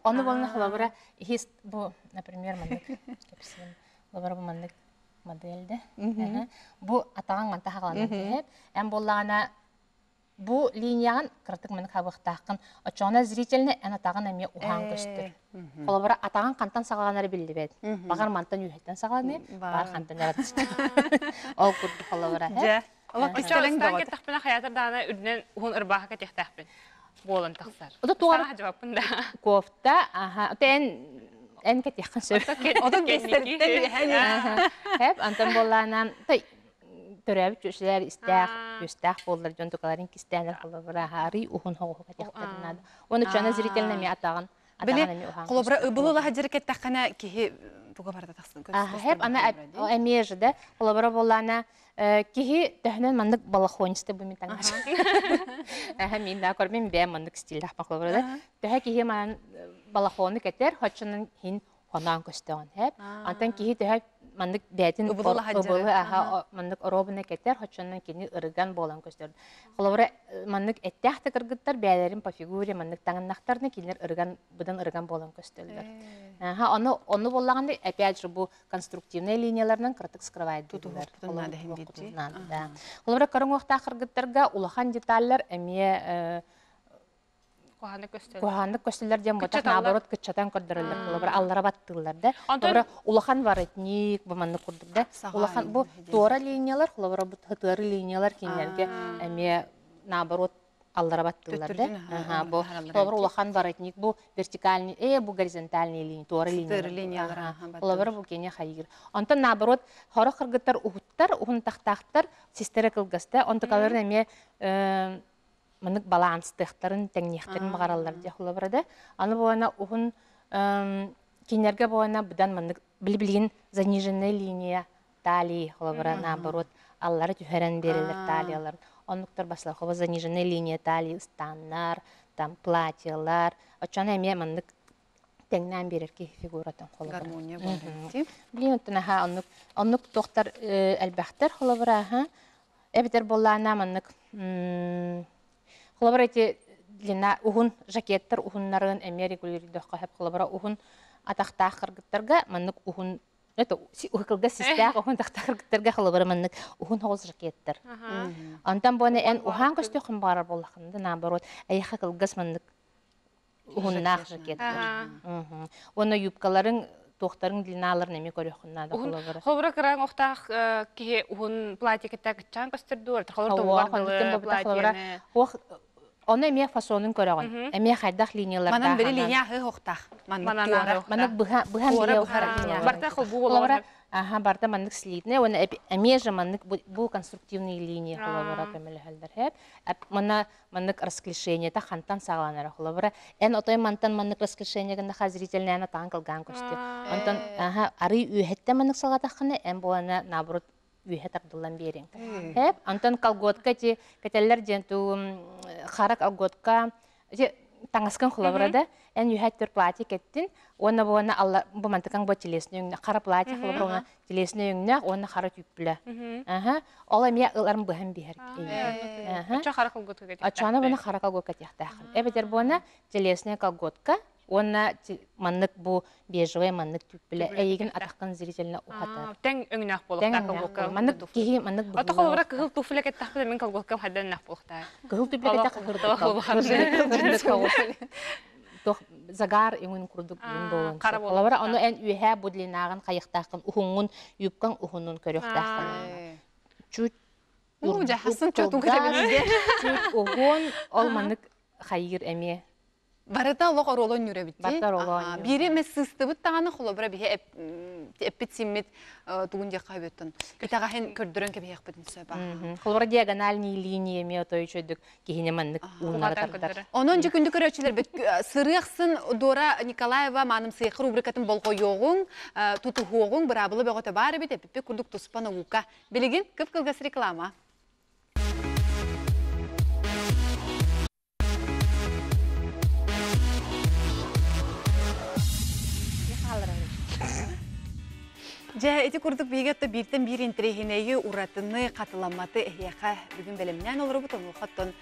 ону буолна холобура иһис бу например маннык кэпсиим холобура бу маннык модель да бу атаҕыҥ манта хаҕаланан түһэр эн буоллаҕына бу линияҕын кыратык маны хабыахтааххын оччоҕуна зрительно эн атаҕын эмиэ уһаан көстөр холобура атаҕын хантан саҕаланара биллибэт баҕар мантан үөһэттэн саҕаланыа баҕар хантан эрэ ол курдук холобура дьэ Оччоҕо кэттэхпинэ хайаатар даҕаны үрдүнэн уһун ырбааха кэтиэхтээхпин буолан тахсар. Ото туора жабаппын да. Кофта, аха, эн эн кэтиэххин сөп. Ото кэстериттэн Хэп, антон буоллаана төрөөбүт чүөчэлэр истээх, үстээх буоллар дьон тукаларын кистээнэр холобура арый уһун хоҕуһу кэтиэхтэрин наада. Уонна чуона зрительно эмиэ атаҕын Били холобура ыбыл ылаһа дьэр кэттэххинэ киһи туга барда тахсын Хэп ана эмиэ же да холобура буоллаана киһи төһөнөн маннык балахончты бу мин таҥас. Эһэ мин да көрмин бэйэм маннык стиллээх холобура да төһө киһи манан балахону кэтэр хоччонон хин хоноон көстөҕүн хэп. Антон киһи төһө маннык бэйэтин ыбылы аха маннык оруобуна кэтэр хоччонон кини ырыган буолан көстөр. Холобура маннык эттээх да кыргыттар бэйэлэрин по фигуре маннык таҥыннахтарына кинилэр ырыган быдан ырыган буолан көстөллөр. Аха ону ону буоллаҕына опять же бу конструктивнай линияларынан кыратык скрывает Холобура көрүҥ кыргыттарга улахан деталлар эмиэ Куһааннык көстөллөр. Куһааннык көстөллөр диэн ботах наоборот кыччатан көрдөрөллөр. Холобура аллара баттыыллар да. Холобура улахан воротник бу маннык курдук да. Улахан бу туора линиялар, холобура бу тыары линиялар кинилэргэ эмиэ наоборот аллара баттыыллар да. Бу холобура улахан воротник бу вертикальный, бу горизонтальный линия, туора линиялар. Холобура бу кини хайыыр. Онтон наоборот хорох кыргыттар уһуттар, уһун тахтаахтар, систэрэ кылгаста. Онтукаларын эмиэ маннык баланстыахтарын, тэҥниэхтэрин баҕараллар диэх холобура да. Аны буолана уһун кинилэргэ буолана быдан маннык били-билигин заниженная линия талии холобура наоборот аллара түһэрэн биэрэллэр талияларын. Оннуктар басылар холобура заниженная линия талии ыстаннар, там платьелар. Оччону эмиэ маннык тэҥнээн биэрэр киһи фигуратын холобура. Гармония буолар. Блин, оттон аха оннук оннук туохтар элбэхтэр холобура аха Эбэтэр буоллаана маннык холобура ити длина уһун жакеттар уһуннарын эмиэ регулируйдахха сөп холобура уһун атахтаах кыргыттарга маннык уһун это кылгас систээх уһун атахтаах кыргыттарга холобура маннык уһун соҕус жакеттар. Онтон буона эн уһаан көстүөххүн баҕарар буоллаххына да наоборот эйиэхэ кылгас маннык уһуннаах жакеттар. Уонна юбкаларыҥ туохтарыҥ длиналарын эмиэ көрүөххүн наада холобура. Холобура кыраҥ охтаах киһи уһун платье кэтэ кыччаан көстөр Холобура тугар дылы платьены. Ону эмиэ фасонун көрөҕүн. Эмиэ хайдах линиялардаах. Манан били линия аһыы охтаах. Манан Маннык быһа быһан быһа Барта холбуу болор. Аха барта маннык слитная уонна эмиэ же маннык бу конструктивные линии холобура көмөлөһөллөр. Хэп. Манна маннык расклешениета хантан саҕаланара холобура эн отой мантан маннык расклешение гыннаха зрительнээнэ таан кылгаан көстү онтон аха арый үөһэттэн маннык салҕатаххына эн буолана наоборот үөһэ тардыллан биэриҥ хэп онтон колготка ти кэтэллэр диэн ту хара колготка ити таҥаскын холобура да эн үөһэ платье кэттин уонна буона алла бу мантыкаҥ бу телесный өҥнө хара платье холобура уонна телесный өҥнөөх уонна хара түүппүлэ. Аха. Ол эмиэ ыларын быһан биһэр. Оччо хара колготка кэтиэхтээхпин. Оччоно буна хара колготка кэтиэхтээххин. Эбэтэр буона телесная колготка уонна маннык бу бежевый маннык түүппүлэ эйигин атаххын зрительно ухатар. Тэҥ өҥнөөх буолуохтаах колготка. Маннык киһи маннык Ото холобура кыһыл туфля кэттэхпинэ мин колготкам хайдан өҥнөөх буолуохтаах. Кыһыл туфля кэттэххэ туох загар өҥүн курдук иин буолуон сөп. Холобура, ону эн үөһээ бу длинааҕын хайыахтааххын уһуҥҥун, юбкаҥ уһунун көрүөхтааххын. Чуть чуть уһун, ол маннык хайыыр эмиэ. Барыта олох оруолу оонньуур эбит дии. Барыта оруолу оонньуур. Биири эмэ сыстыбыт даҕаны холобура биһи эппит-симмит тугун диэххэ сөбүттэн итэҕэһин көрдөрөн кэбиһиэхпитин сөп. Холобура диагональные линии эмиэ отой үчүгдүк киһини маннык ууннара тардар. Онон дьэ күндү көрөөччүлэрбит сырыахсын Дора Николаева маанымсыйык рубрикатын болҕойуоҕуҥ, тутуһуоҕуҥ, быраабыла бөҕөтө баар эбит, эппиппит курдук туспа наука. Билигин кып-кылгас реклама. Дьэ, ити курдук биһиги отто бииртэн биир интэриэһинэйи, уратыны, хатыламматы эһиэхэ бүгүн бэлэмнээн олоробут. Онуоха оттон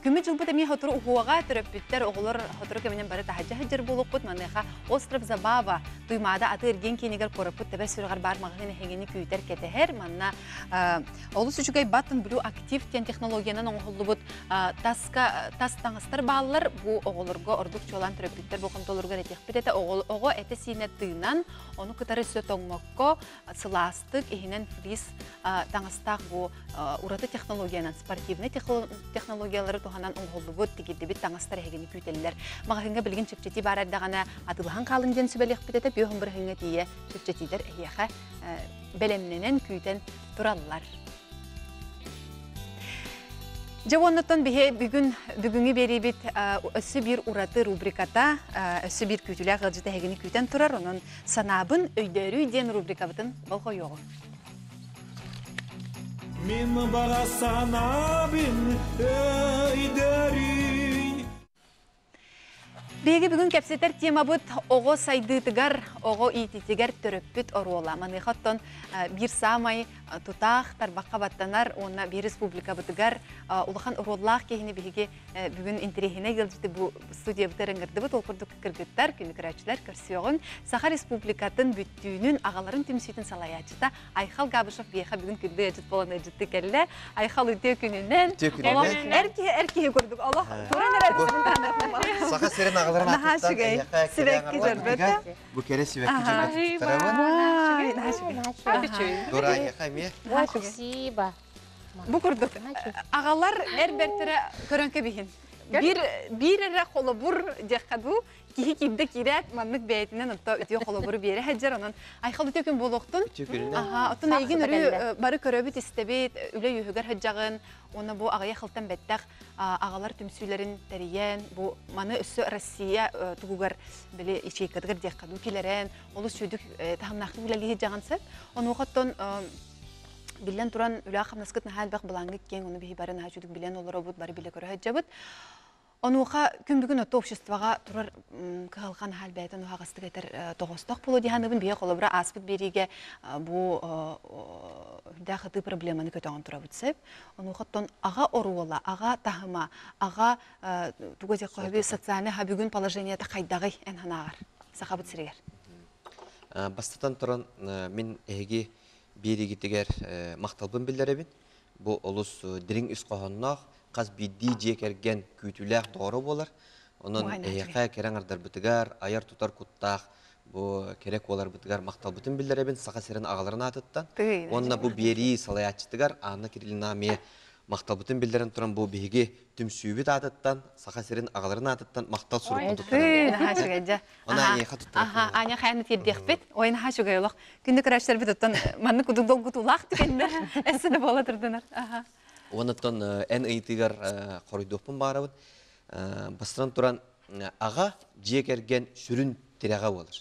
күммүт дьылбыт эмиэ сотору уһуоҕа, төрөппүттэр, оҕолор сотору кэминэн бары таһырдьа сылдьар буолуохпут. Маныаха Остров Забава Туймаада атыы-эргиэн киинигэр куораппыт тэбэр сүрэҕэр баар маҕаһыын эһигини күүтэр кэтэһэр. Манна олус үчүгэй Button Blue Active диэн технологиянан оҥоһуллубут таска тас таҥастар бааллар. Бу оҕолорго ордук чуолаан төрөппүттэр болҕомтолоругар этиэхпит этэ. Оҕо этэ-сиинэ тыынан, ону кытары өссө тоҥмокко, сылаастык, иһинэн флис таҥастаах бу ураты технологиянан, спортивнай технологиялары туһанан оҥоһуллубут, тигиллибит таҥастар эһигини күүтэллэр. Маҕаһыыҥҥа билигин чэпчэтии баар эрдэҕинэ атыылаһан хаалыҥ диэн сүбэлиэхпит этэ. Бүөһүн бырыһыҥҥа тиийэ чэпчэтиилэр эһиэхэ бэлэмнэнэн, күүтэн тураллар. Дьэ уоннаттан биһи бүгүн бүгүҥҥү биэриибит өссө биир ураты рубриката, өссө биир күүтүүлээх ыалдьыт эһигини күүтэн турар. Онон санаабын өйдөөрүй диэн рубрикабытын болҕойуоҕуҥ. Мин баҕа санаабын өйдөрүй. Биһиги бүгүн кэпсэтэр темабыт оҕо сайдыытыгар, оҕо иитиитигэр төрөппүт оруола. Маныаха оттон биир саамай тутаах, тарбахха баттанар уонна биир республикабытыгар улахан оруоллаах киһини биһиги бүгүн интэриэһинэй ыалдьыты бу студиябытыгар ыҥырдыбыт. Ол курдук кыргыттар, күнү көрөөччүлэр көрсүөҕүҥ. Саха Республикатын бүттүүнүн аҕаларын түмсүүтүн салайааччыта Айхал Габышев биэхэ бүгүн күндү ыалдьыт буолан ыалдьытты кэллэ. Айхал үтүө күнүнэн. Үтүө күнүнэн. Эр киһи эр киһи курдук олох туран эрэ Саха сирин аҕаларын Наһаа аатыттан үчүгэй. эйиэхэ кэрэ Сибэкки аҥарларбытыгар дьөрбөтө. бу кэрэ сибэкки дьөрбөтүн туттарабын. Вай, наһаа үчүгэй. Дора эйиэхэ эмиэ. Спасибо. Бу курдук аҕалар эр бэртэрэ көрөн кэбиһин. Биир биир эрэ холобур диэххэ дуу киһи киирдэ киирээт маннык бэйэтинэн онто үтүө холобуру биэрэ сылдьар онон айхал үтүө күн буолуохтун Үтүө күнүнэн. Аха, оттон Саах эйигин сыта өрүү кэллэ. бары көрөбүт истэбит үлэ үөһүгэр сылдьаҕын уонна бу аҕыйах сылтан бэттэх аҕалар түмсүүлэрин тэрийэн бу маны өссө Россия тугугар били ячейкатыгар диэххэ дуу килэрэн олус сүүдүк таһымнаахтык үлэлии сылдьаҕын сөп онуоха оттон биллэн туран үлэ хамнаскыт наһаа элбэх былааҥҥыт киэҥ ону биһи бары наһаа үчүгдүк билэн олоробут бары билэ көрө сылдьабыт Онуоха күн бүгүн отто обществоҕа турар кыһалҕа наһаа элбээтин уһаҕастык этэр тоҕостоох буолуо дии саныыбын. Биһиги холобура ааспыт биэриигэ бу үрдээх ытыы проблеманы көтөҕөн турабыт сөп. Онуоха оттон аҕа оруола, аҕа таһыма, аҕа туга диэххэ сөбүй социальный бүгүн положениета хайдаҕый эн санааҕар Сахабыт сиригэр? Бастатан туран мин эһиги биэриигитигэр махталбын биллэрэбин. Бу олус дириҥ ис хоһоонноох, хас биирдии дьиэ кэргэн күүтүүлээх доҕоро буолар. Онон эһиэхэ кэрэ аҥардарбытыгар, айар-тутар куттаах бу кэрэ куоларбытыгар махталбытын биллэрэбин Саха сирин аҕаларын аатыттан. Уонна бу биэрии салайааччытыгар Анна Кириллина эмиэ махталбытын биллэрэн туран бу биһиги түмсүүбүт аатыттан, Саха сирин аҕаларын аатыттан махтал сурукпун туттарабын. Наһаа үчүгэй дьэ. Она эйиэхэ туттарабын. Аня хайаны тиэрдиэхпит. Ой, наһаа үчүгэй олох. Күндү көрөөччүлэрбит оттон маннык кудук долгутуулаах түгэннэр эссе да буола турдунар. Оннуттан эн ыйытыгар хоруйдуохпун баарабын. Бастатан туран, аҕа дьиэ кэргэн сүрүн тирэҕэ буолар.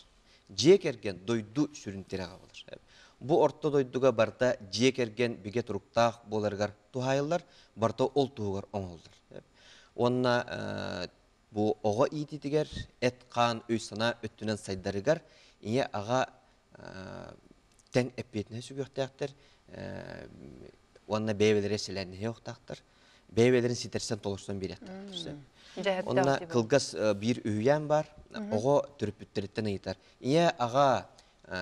Дьиэ кэргэн дойду сүрүн тирэҕэ буолар. Бу орто дойдуга барыта дьиэ кэргэн бигэ туруктаах буоларыгар туһаайыллар, барыта ол туһугар оҥоһуллар. Уонна бу оҕо иитиитигэр эт-хаан өй-санаа өттүнэн сайдарыгар ийэ-аҕа тэҥ эппиэтинэһи сүгүөхтээхтэр уонна бэйэ-бэйэлэрэ сэлээннэһиэ уохтаахтар, бэйэ-бэйэлэрин ситэрсэн толорсон биэриэхтээхтэр. Онно кылгас биир үһүйээн баар, оҕо төрөппүттэриттэн ыйытар. Ийэ, аҕа,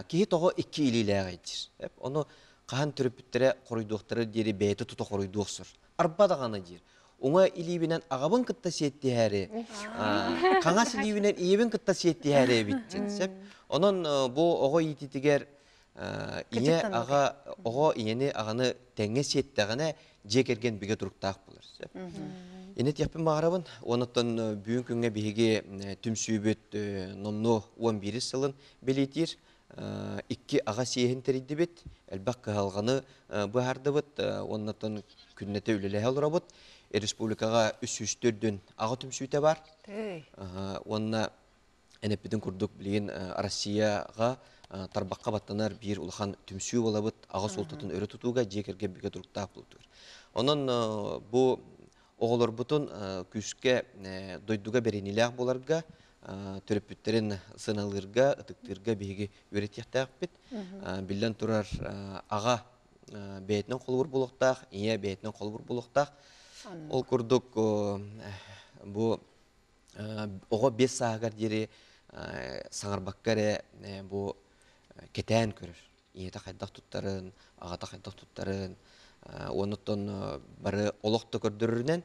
киһи тоҕо икки илиилээҕий диир. Ону хаһан төрөппүттэрэ хоруйдуохтара диэри бэйэтэ тута хоруйдуу охсор. Арба даҕаны диир. Уҥа илиибинэн аҕабын кытта сиэттиһээри, хаҥас илиибинэн ийэбин кытта сиэттиһээри эбит диэн сөп. Онон бу оҕо иитиитигэр ийэ аҕа оҕо ийэни аҕаны тэҥҥэ сиэттэҕинэ дьиэ кэргэн бигэ туруктаах буолар сөп. Ини этиэхпин баҕарабын. Онуттан бүгүн күҥҥэ биһиги түмсүүбүт номнуо 11 сылын бэлиэтиир. Икки аҕа сиэһин тэрийдибит, элбэх кыһалҕаны быһаардыбыт, уоннаттан күннэтэ үлэлэһэ олоробут. Республикаҕа 304 аҕа түмсүүтэ бар. Уонна эн эппитин курдук билигин Россияҕа тарбахха баттанар биир улахан түмсүү буолабыт аҕа суолтатын өрө тутууга дьиэ кэргэн бигэ туруктаах буолуутугар. Онон бу оҕолорбутун күүскэ дойдуга бэриниилээх буоларга, төрөппүттэрин сыаналыырга, ытыктыырга биһиги үөрэтиэхтээхпит. Биллэн турар, аҕа бэйэтинэн холобур буолуохтаах, ийэ бэйэтинэн холобур буолуохтаах. Ол курдук бу оҕо 5 сааһыгар диэри саҥарбакка эрэ бу кэтээн көрөр. Ийэтэ хайдах туттарын, аҕата хайдах туттарын, уонуттан бары олох да көрдөрөрүнэн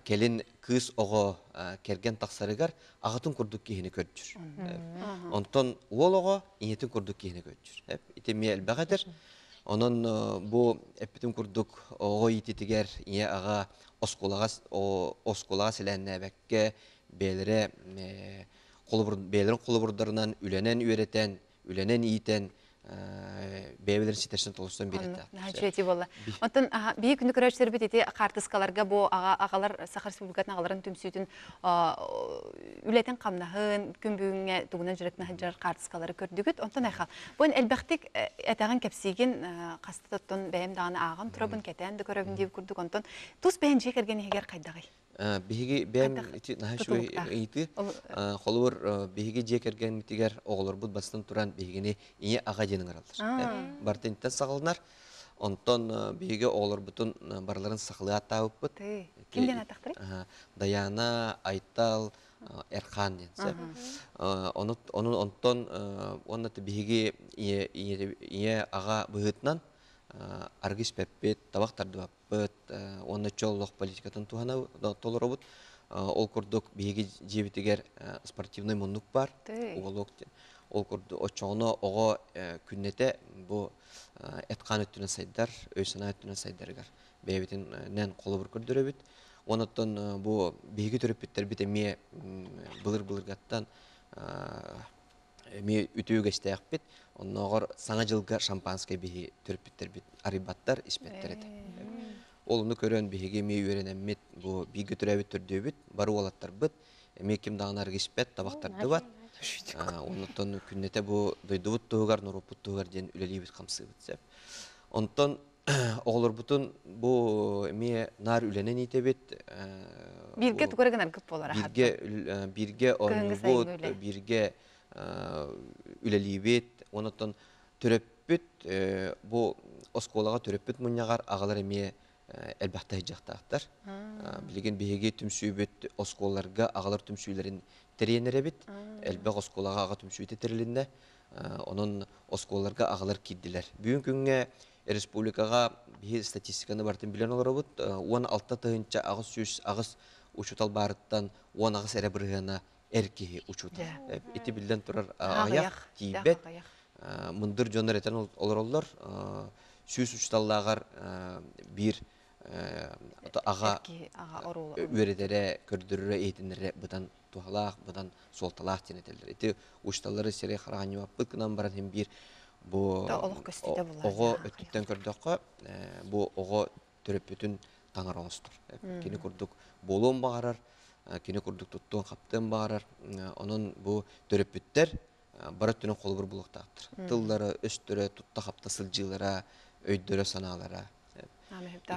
кэлин кыыс оҕо кэргэн тахсарыгар аҕатын курдук киһини көрдүүр. Онтон уол оҕо ийэтин курдук киһини көрдүүр. Ити эмиэ элбэх этэр. Онон бу эппитим курдук оҕо иититигэр ийэ аҕа оскуолаҕа оскуолаҕа сэлээннээбэккэ бэйэлэрэ холобур бэйэлэрин холобурдарынан үлэнэн үөрэтэн, үлэнэн иитэн. Бэйэбилэрин ситэрсэн толустан биэрэттээх. Наһаа буолла. Оттон биһи күнү көрөөччүлэрбит ити хаартыскаларга бу аҕалар Саха Республикатын аҕаларын түмсүүтүн үлэтин хамнаһын, күн бүгүҥҥэ тугунан дьарыктана сылдьар хаартыскалары көрдүгүт. Онтон айхал. Бу элбэхтик этэҕин кэпсиигин хаста оттон бэйэм даҕаны ааҕан турабын, кэтээн да көрөбүн диэбит курдук. Онтон тус бэйэн дьиэ кэргэн иһигэр хайдаҕый? Биһиги бэйэм ити наһаа үчүгэй ыйытыы. Холобур, биһиги дьиэ кэргэммитигэр оҕолорбут бастан туран биһигини ийэ аҕа диэн ыҥыраллар. Бартынтан саҕаланар. Онтон биһиги оҕолорбутун барыларын сахалыы ааттаабыппыт. Ким диэн ааттахтарый? Даяна, Айтал, Эрхан диэн сөп. Ону онтон уонна биһиги ийэ аҕа быһыытынан аргы испэппит, табах тардыбаппыт. Уонна чөл олох политикатын туһана толоробут. Ол курдук биһиги дьиэбитигэр спортивный муннук бар, уголок диэн. Ол курдук оччоҕуна оҕо күннэтэ бу эт-хаан өттүнэн сайдар, өй-санаа өттүнэн сайдарыгар бэйэбитинэн холобур көрдөрөбүт. Онон бу биһиги төрөппүттэрбит эмиэ былыр-былыргаттан эмиэ үтүө үгэстээхпит. Оннооҕор Саҥа дьылга шампанскай биһи төрөппүттэрбит арыйбаттар, испэттэр этэ. Ол ону көрөн биһиги эмиэ үөрэнэммит, бу бииргэ төрөөбүт төрдүөбүт, бары уолаттарбыт, эмиэ ким даҕаны арыгы испэт, табах тардыбат. Оннуттан күннэтэ бу дойдубут туһугар, норуоппут туһугар диэн үлэлиибит-хамсыыбыт сөп. Онтон оҕолорбутун бу эмиэ наар үлэнэн иитэбит. Бииргэ тугу эрэ гынаргыт буолар Бииргэ бииргэ оонньуубут, бииргэ үлэлиибит. Онон төрөппүт бу оскуолаҕа төрөппүт мунньаҕар аҕалар эмиэ элбэхтэ сылдьыахтаахтар. Билигин биһиги түмсүүбүт оскуолаларга аҕалар түмсүүлэрин тэрийэн эрэбит. Элбэх оскуолаҕа аҕа түмсүүтэ тэрилиннэ. Онон оскуолаларга аҕалар киирдилэр. Бүгүн күҥҥэ республикаҕа биһи статистиканы барытын билэн олоробут. 16 808 учуутал баарыттан 18 эрэ бырыһыана эр киһи учуутал. Ити биллэн турар аҕыйах, тиийбэт. Мындыр дьоннор этэн олороллор. 100 учууталлааҕар биир аҕа үөрэтэрэ, көрдөрөрө, иһитиннэрэрэ быдан туһалаах, быдан суолталаах диэн этэллэр. Ити учууталлары сири хараанньыбаппыт гынан баран иһин биир бу оҕо өттүттэн көрдөххө, бу оҕо төрөппүтүн таҥара оҥостор. Кини курдук буолуон баҕарар, кини курдук туттуон-хаптыан баҕарар. Онон бу төрөппүттэр бары өттүнэн холобур булуохтаахтар. Тыллара, өстөрө, тутта-хапта сылдьыылара, өйдөрө-санаалара.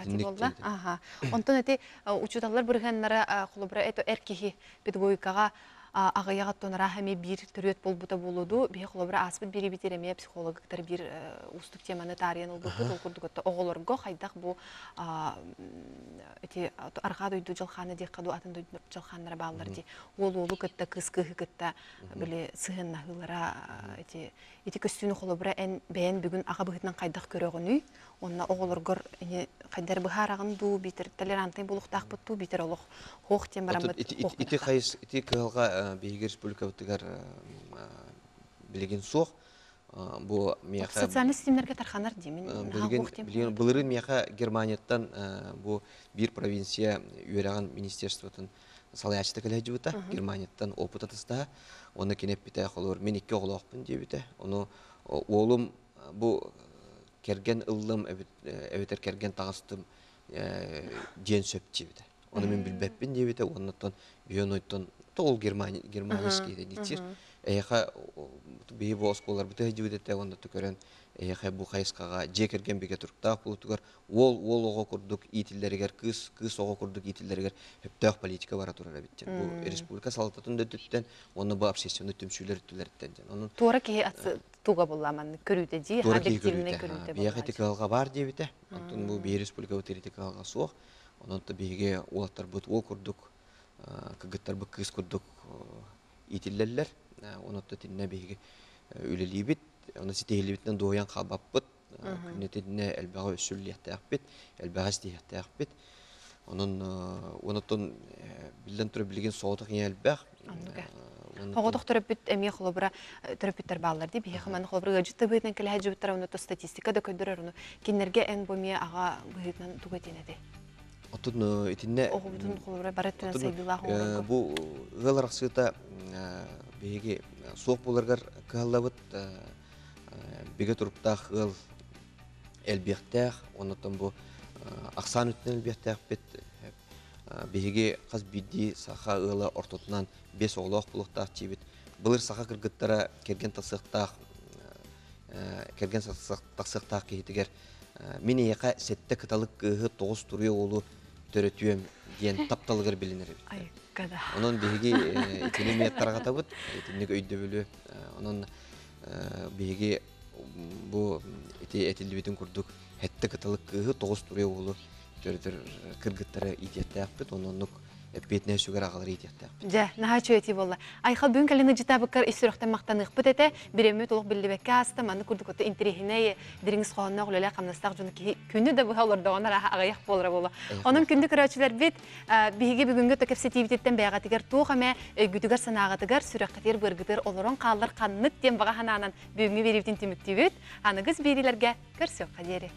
Буолла. Аха. Онтон эти учууталлар бырыһыаннара холобура эр киһи педагогикаҕа аҕыйах оттон араах эмиэ биир төрүөт буолбута буолуду. Биһи холобура ааспыт биэрибитир эмиэ психологтар биир уустук теманы таарыйан ылбыппыт. Ол курдук оҕолорго хайдах бу ити арҕаа дойду дьылхаана диэххэ дуу атын дойду дьылхааннара бааллар дии. Уол уолу кытта, кыыс кыыһы кытта били сыһыаннаһыылара ити ити көстүүнү холобура эн бэйэн бүгүн аҕа быһыытынан хайдах көрөҕүнүй? Уонна оҕолоргор хайдар быһаараҕын дуу, биитэр толерантный буолуохтаахпыт дуу, биитэр олох хоох диэн бараммыт Ити хайыс ити кыһалҕа биһиги республикабытыгар билигин суох. Бу миэхэ социальный ситимнэргэ тарханар диэмин. Билигин былырыын миэхэ Германияттан бу биир провинция үөрэҕин министерствотын салайааччыта кэлэ сылдьыбыта. Германияттан опыт атастаһа. Онно кини эппитэ, холобур, мин икки оҕолоохпун диэбитэ. Ону уолум бу кэргэн ыллым эбэтэр кэргэн таҕыстым диэн сөп диэбитэ. Ону мин билбэппин диэбитэ уоннаттан бионойтон ол Германия германский диир. Эйэхэ биһи бу оскуолаларбыты сылдьыбыт этэ уонна көрөн эйэхэ бу хайысхаҕа дьиэ кэргэн бигэ туруктаах буолуутугар уол уол оҕо курдук иитиллэригэр кыыс кыыс оҕо курдук иитиллэригэр сөптөөх политика бара турар эбит диэн. Бу республика салалтатын да өттүттэн уонна бу общественный түмсүүлэр өттүлэриттэн диэн. Онон туора киһи туга булла маннык көрүүтэ дии туора киһи көрүүтэ. Биһиэхэ ити кыһалҕа баар диэбитэ. Онтон бу биһи республикабыт ити кыһалҕа суох. Онон биһиги уолаттарбыт уол курдук, кыргыттарбыт кыыс курдук иитиллэллэр. Онон итиннэ биһиги үлэлиибит. Оны ситиһиллибитинэн дуоһуйан хаалбаппыт. Күннэтинэ элбэҕи өссүллүөхтээхпит, элбэҕи ситиһиэхтээхпит. Онон онотон биллэн турар билигин соҕотох ийэ элбэх. Оҕотох төрөппүт эмиэ холобура төрөппүттэр бааллар дии. Биһиэхэ манна холобура ыалдьыт быһыытынан кэлэ сылдьыбыттара, онно статистика да көрдөрөр ону. Кинилэргэ эн бу эмиэ аҕа быһыытынан тугу этиэн этэй? Оттон итиннэ оҕобутун холобура бары өттүнэн сайдыылаах оҕолорго бу ыал арахсыыта биһиги суох буоларыгар кыһаллабыт. Бигэ туруктаах ыал элбиэхтээх, оннуттан бу ахсаан өттүнэн элбиэхтээхпит. Биһиги хас биирдии саха ыала ортотунан биэс оҕолоох буолуохтаах диибит. Былыр саха кыргыттара кэргэн тахсыахтаах кэргэн тахсыахтаах киһитигэр мин эйиэхэ сэттэ кыталык кыыһы тоҕус туруйа уолу төрөтүөм диэн тапталыгар билинэр эбит. Онон биһиги итини эмиэ тарҕатабыт, итинник өйдөбүлү. Онон биһиги бу ити этиллибитин курдук сэттэ кыталык кыыһы тоҕус туруйа уолу төрөтөр кыргыттары иитиэхтээхпит, оннук эппиэтинэһи сүгэр аҕалары иитиэхтээхпит. Дьэ, наһаа үчүгэй этии буолла. Айхал бүгүн кэлин ыдьытаабыккар ис сүрэхтэн махтаныахпыт этэ. Бириэмэбит олох биллибэккэ ааста. Маннык курдук ото интэриэһинэй, дириҥ ис хоһоонноох үлэлээх-хамнастаах дьону киһи күнү да быһа олордоҕуна арааһа аҕыйах буолара буолуо. Онон күндү көрөөччүлэрбит, биһиги бүгүҥҥү ото кэпсэтиибититтэн бэйэҕитигэр туох эмэ өйгүтүгэр-санааҕытыгар, сүрэххитигэр-быаргытыгар олорон хааллар ханнык диэн баҕа санаанан бүгүҥҥү биэриибитин түмүктүүбүт. Аныгыс биэриилэргэ көрсүөххэ диэри.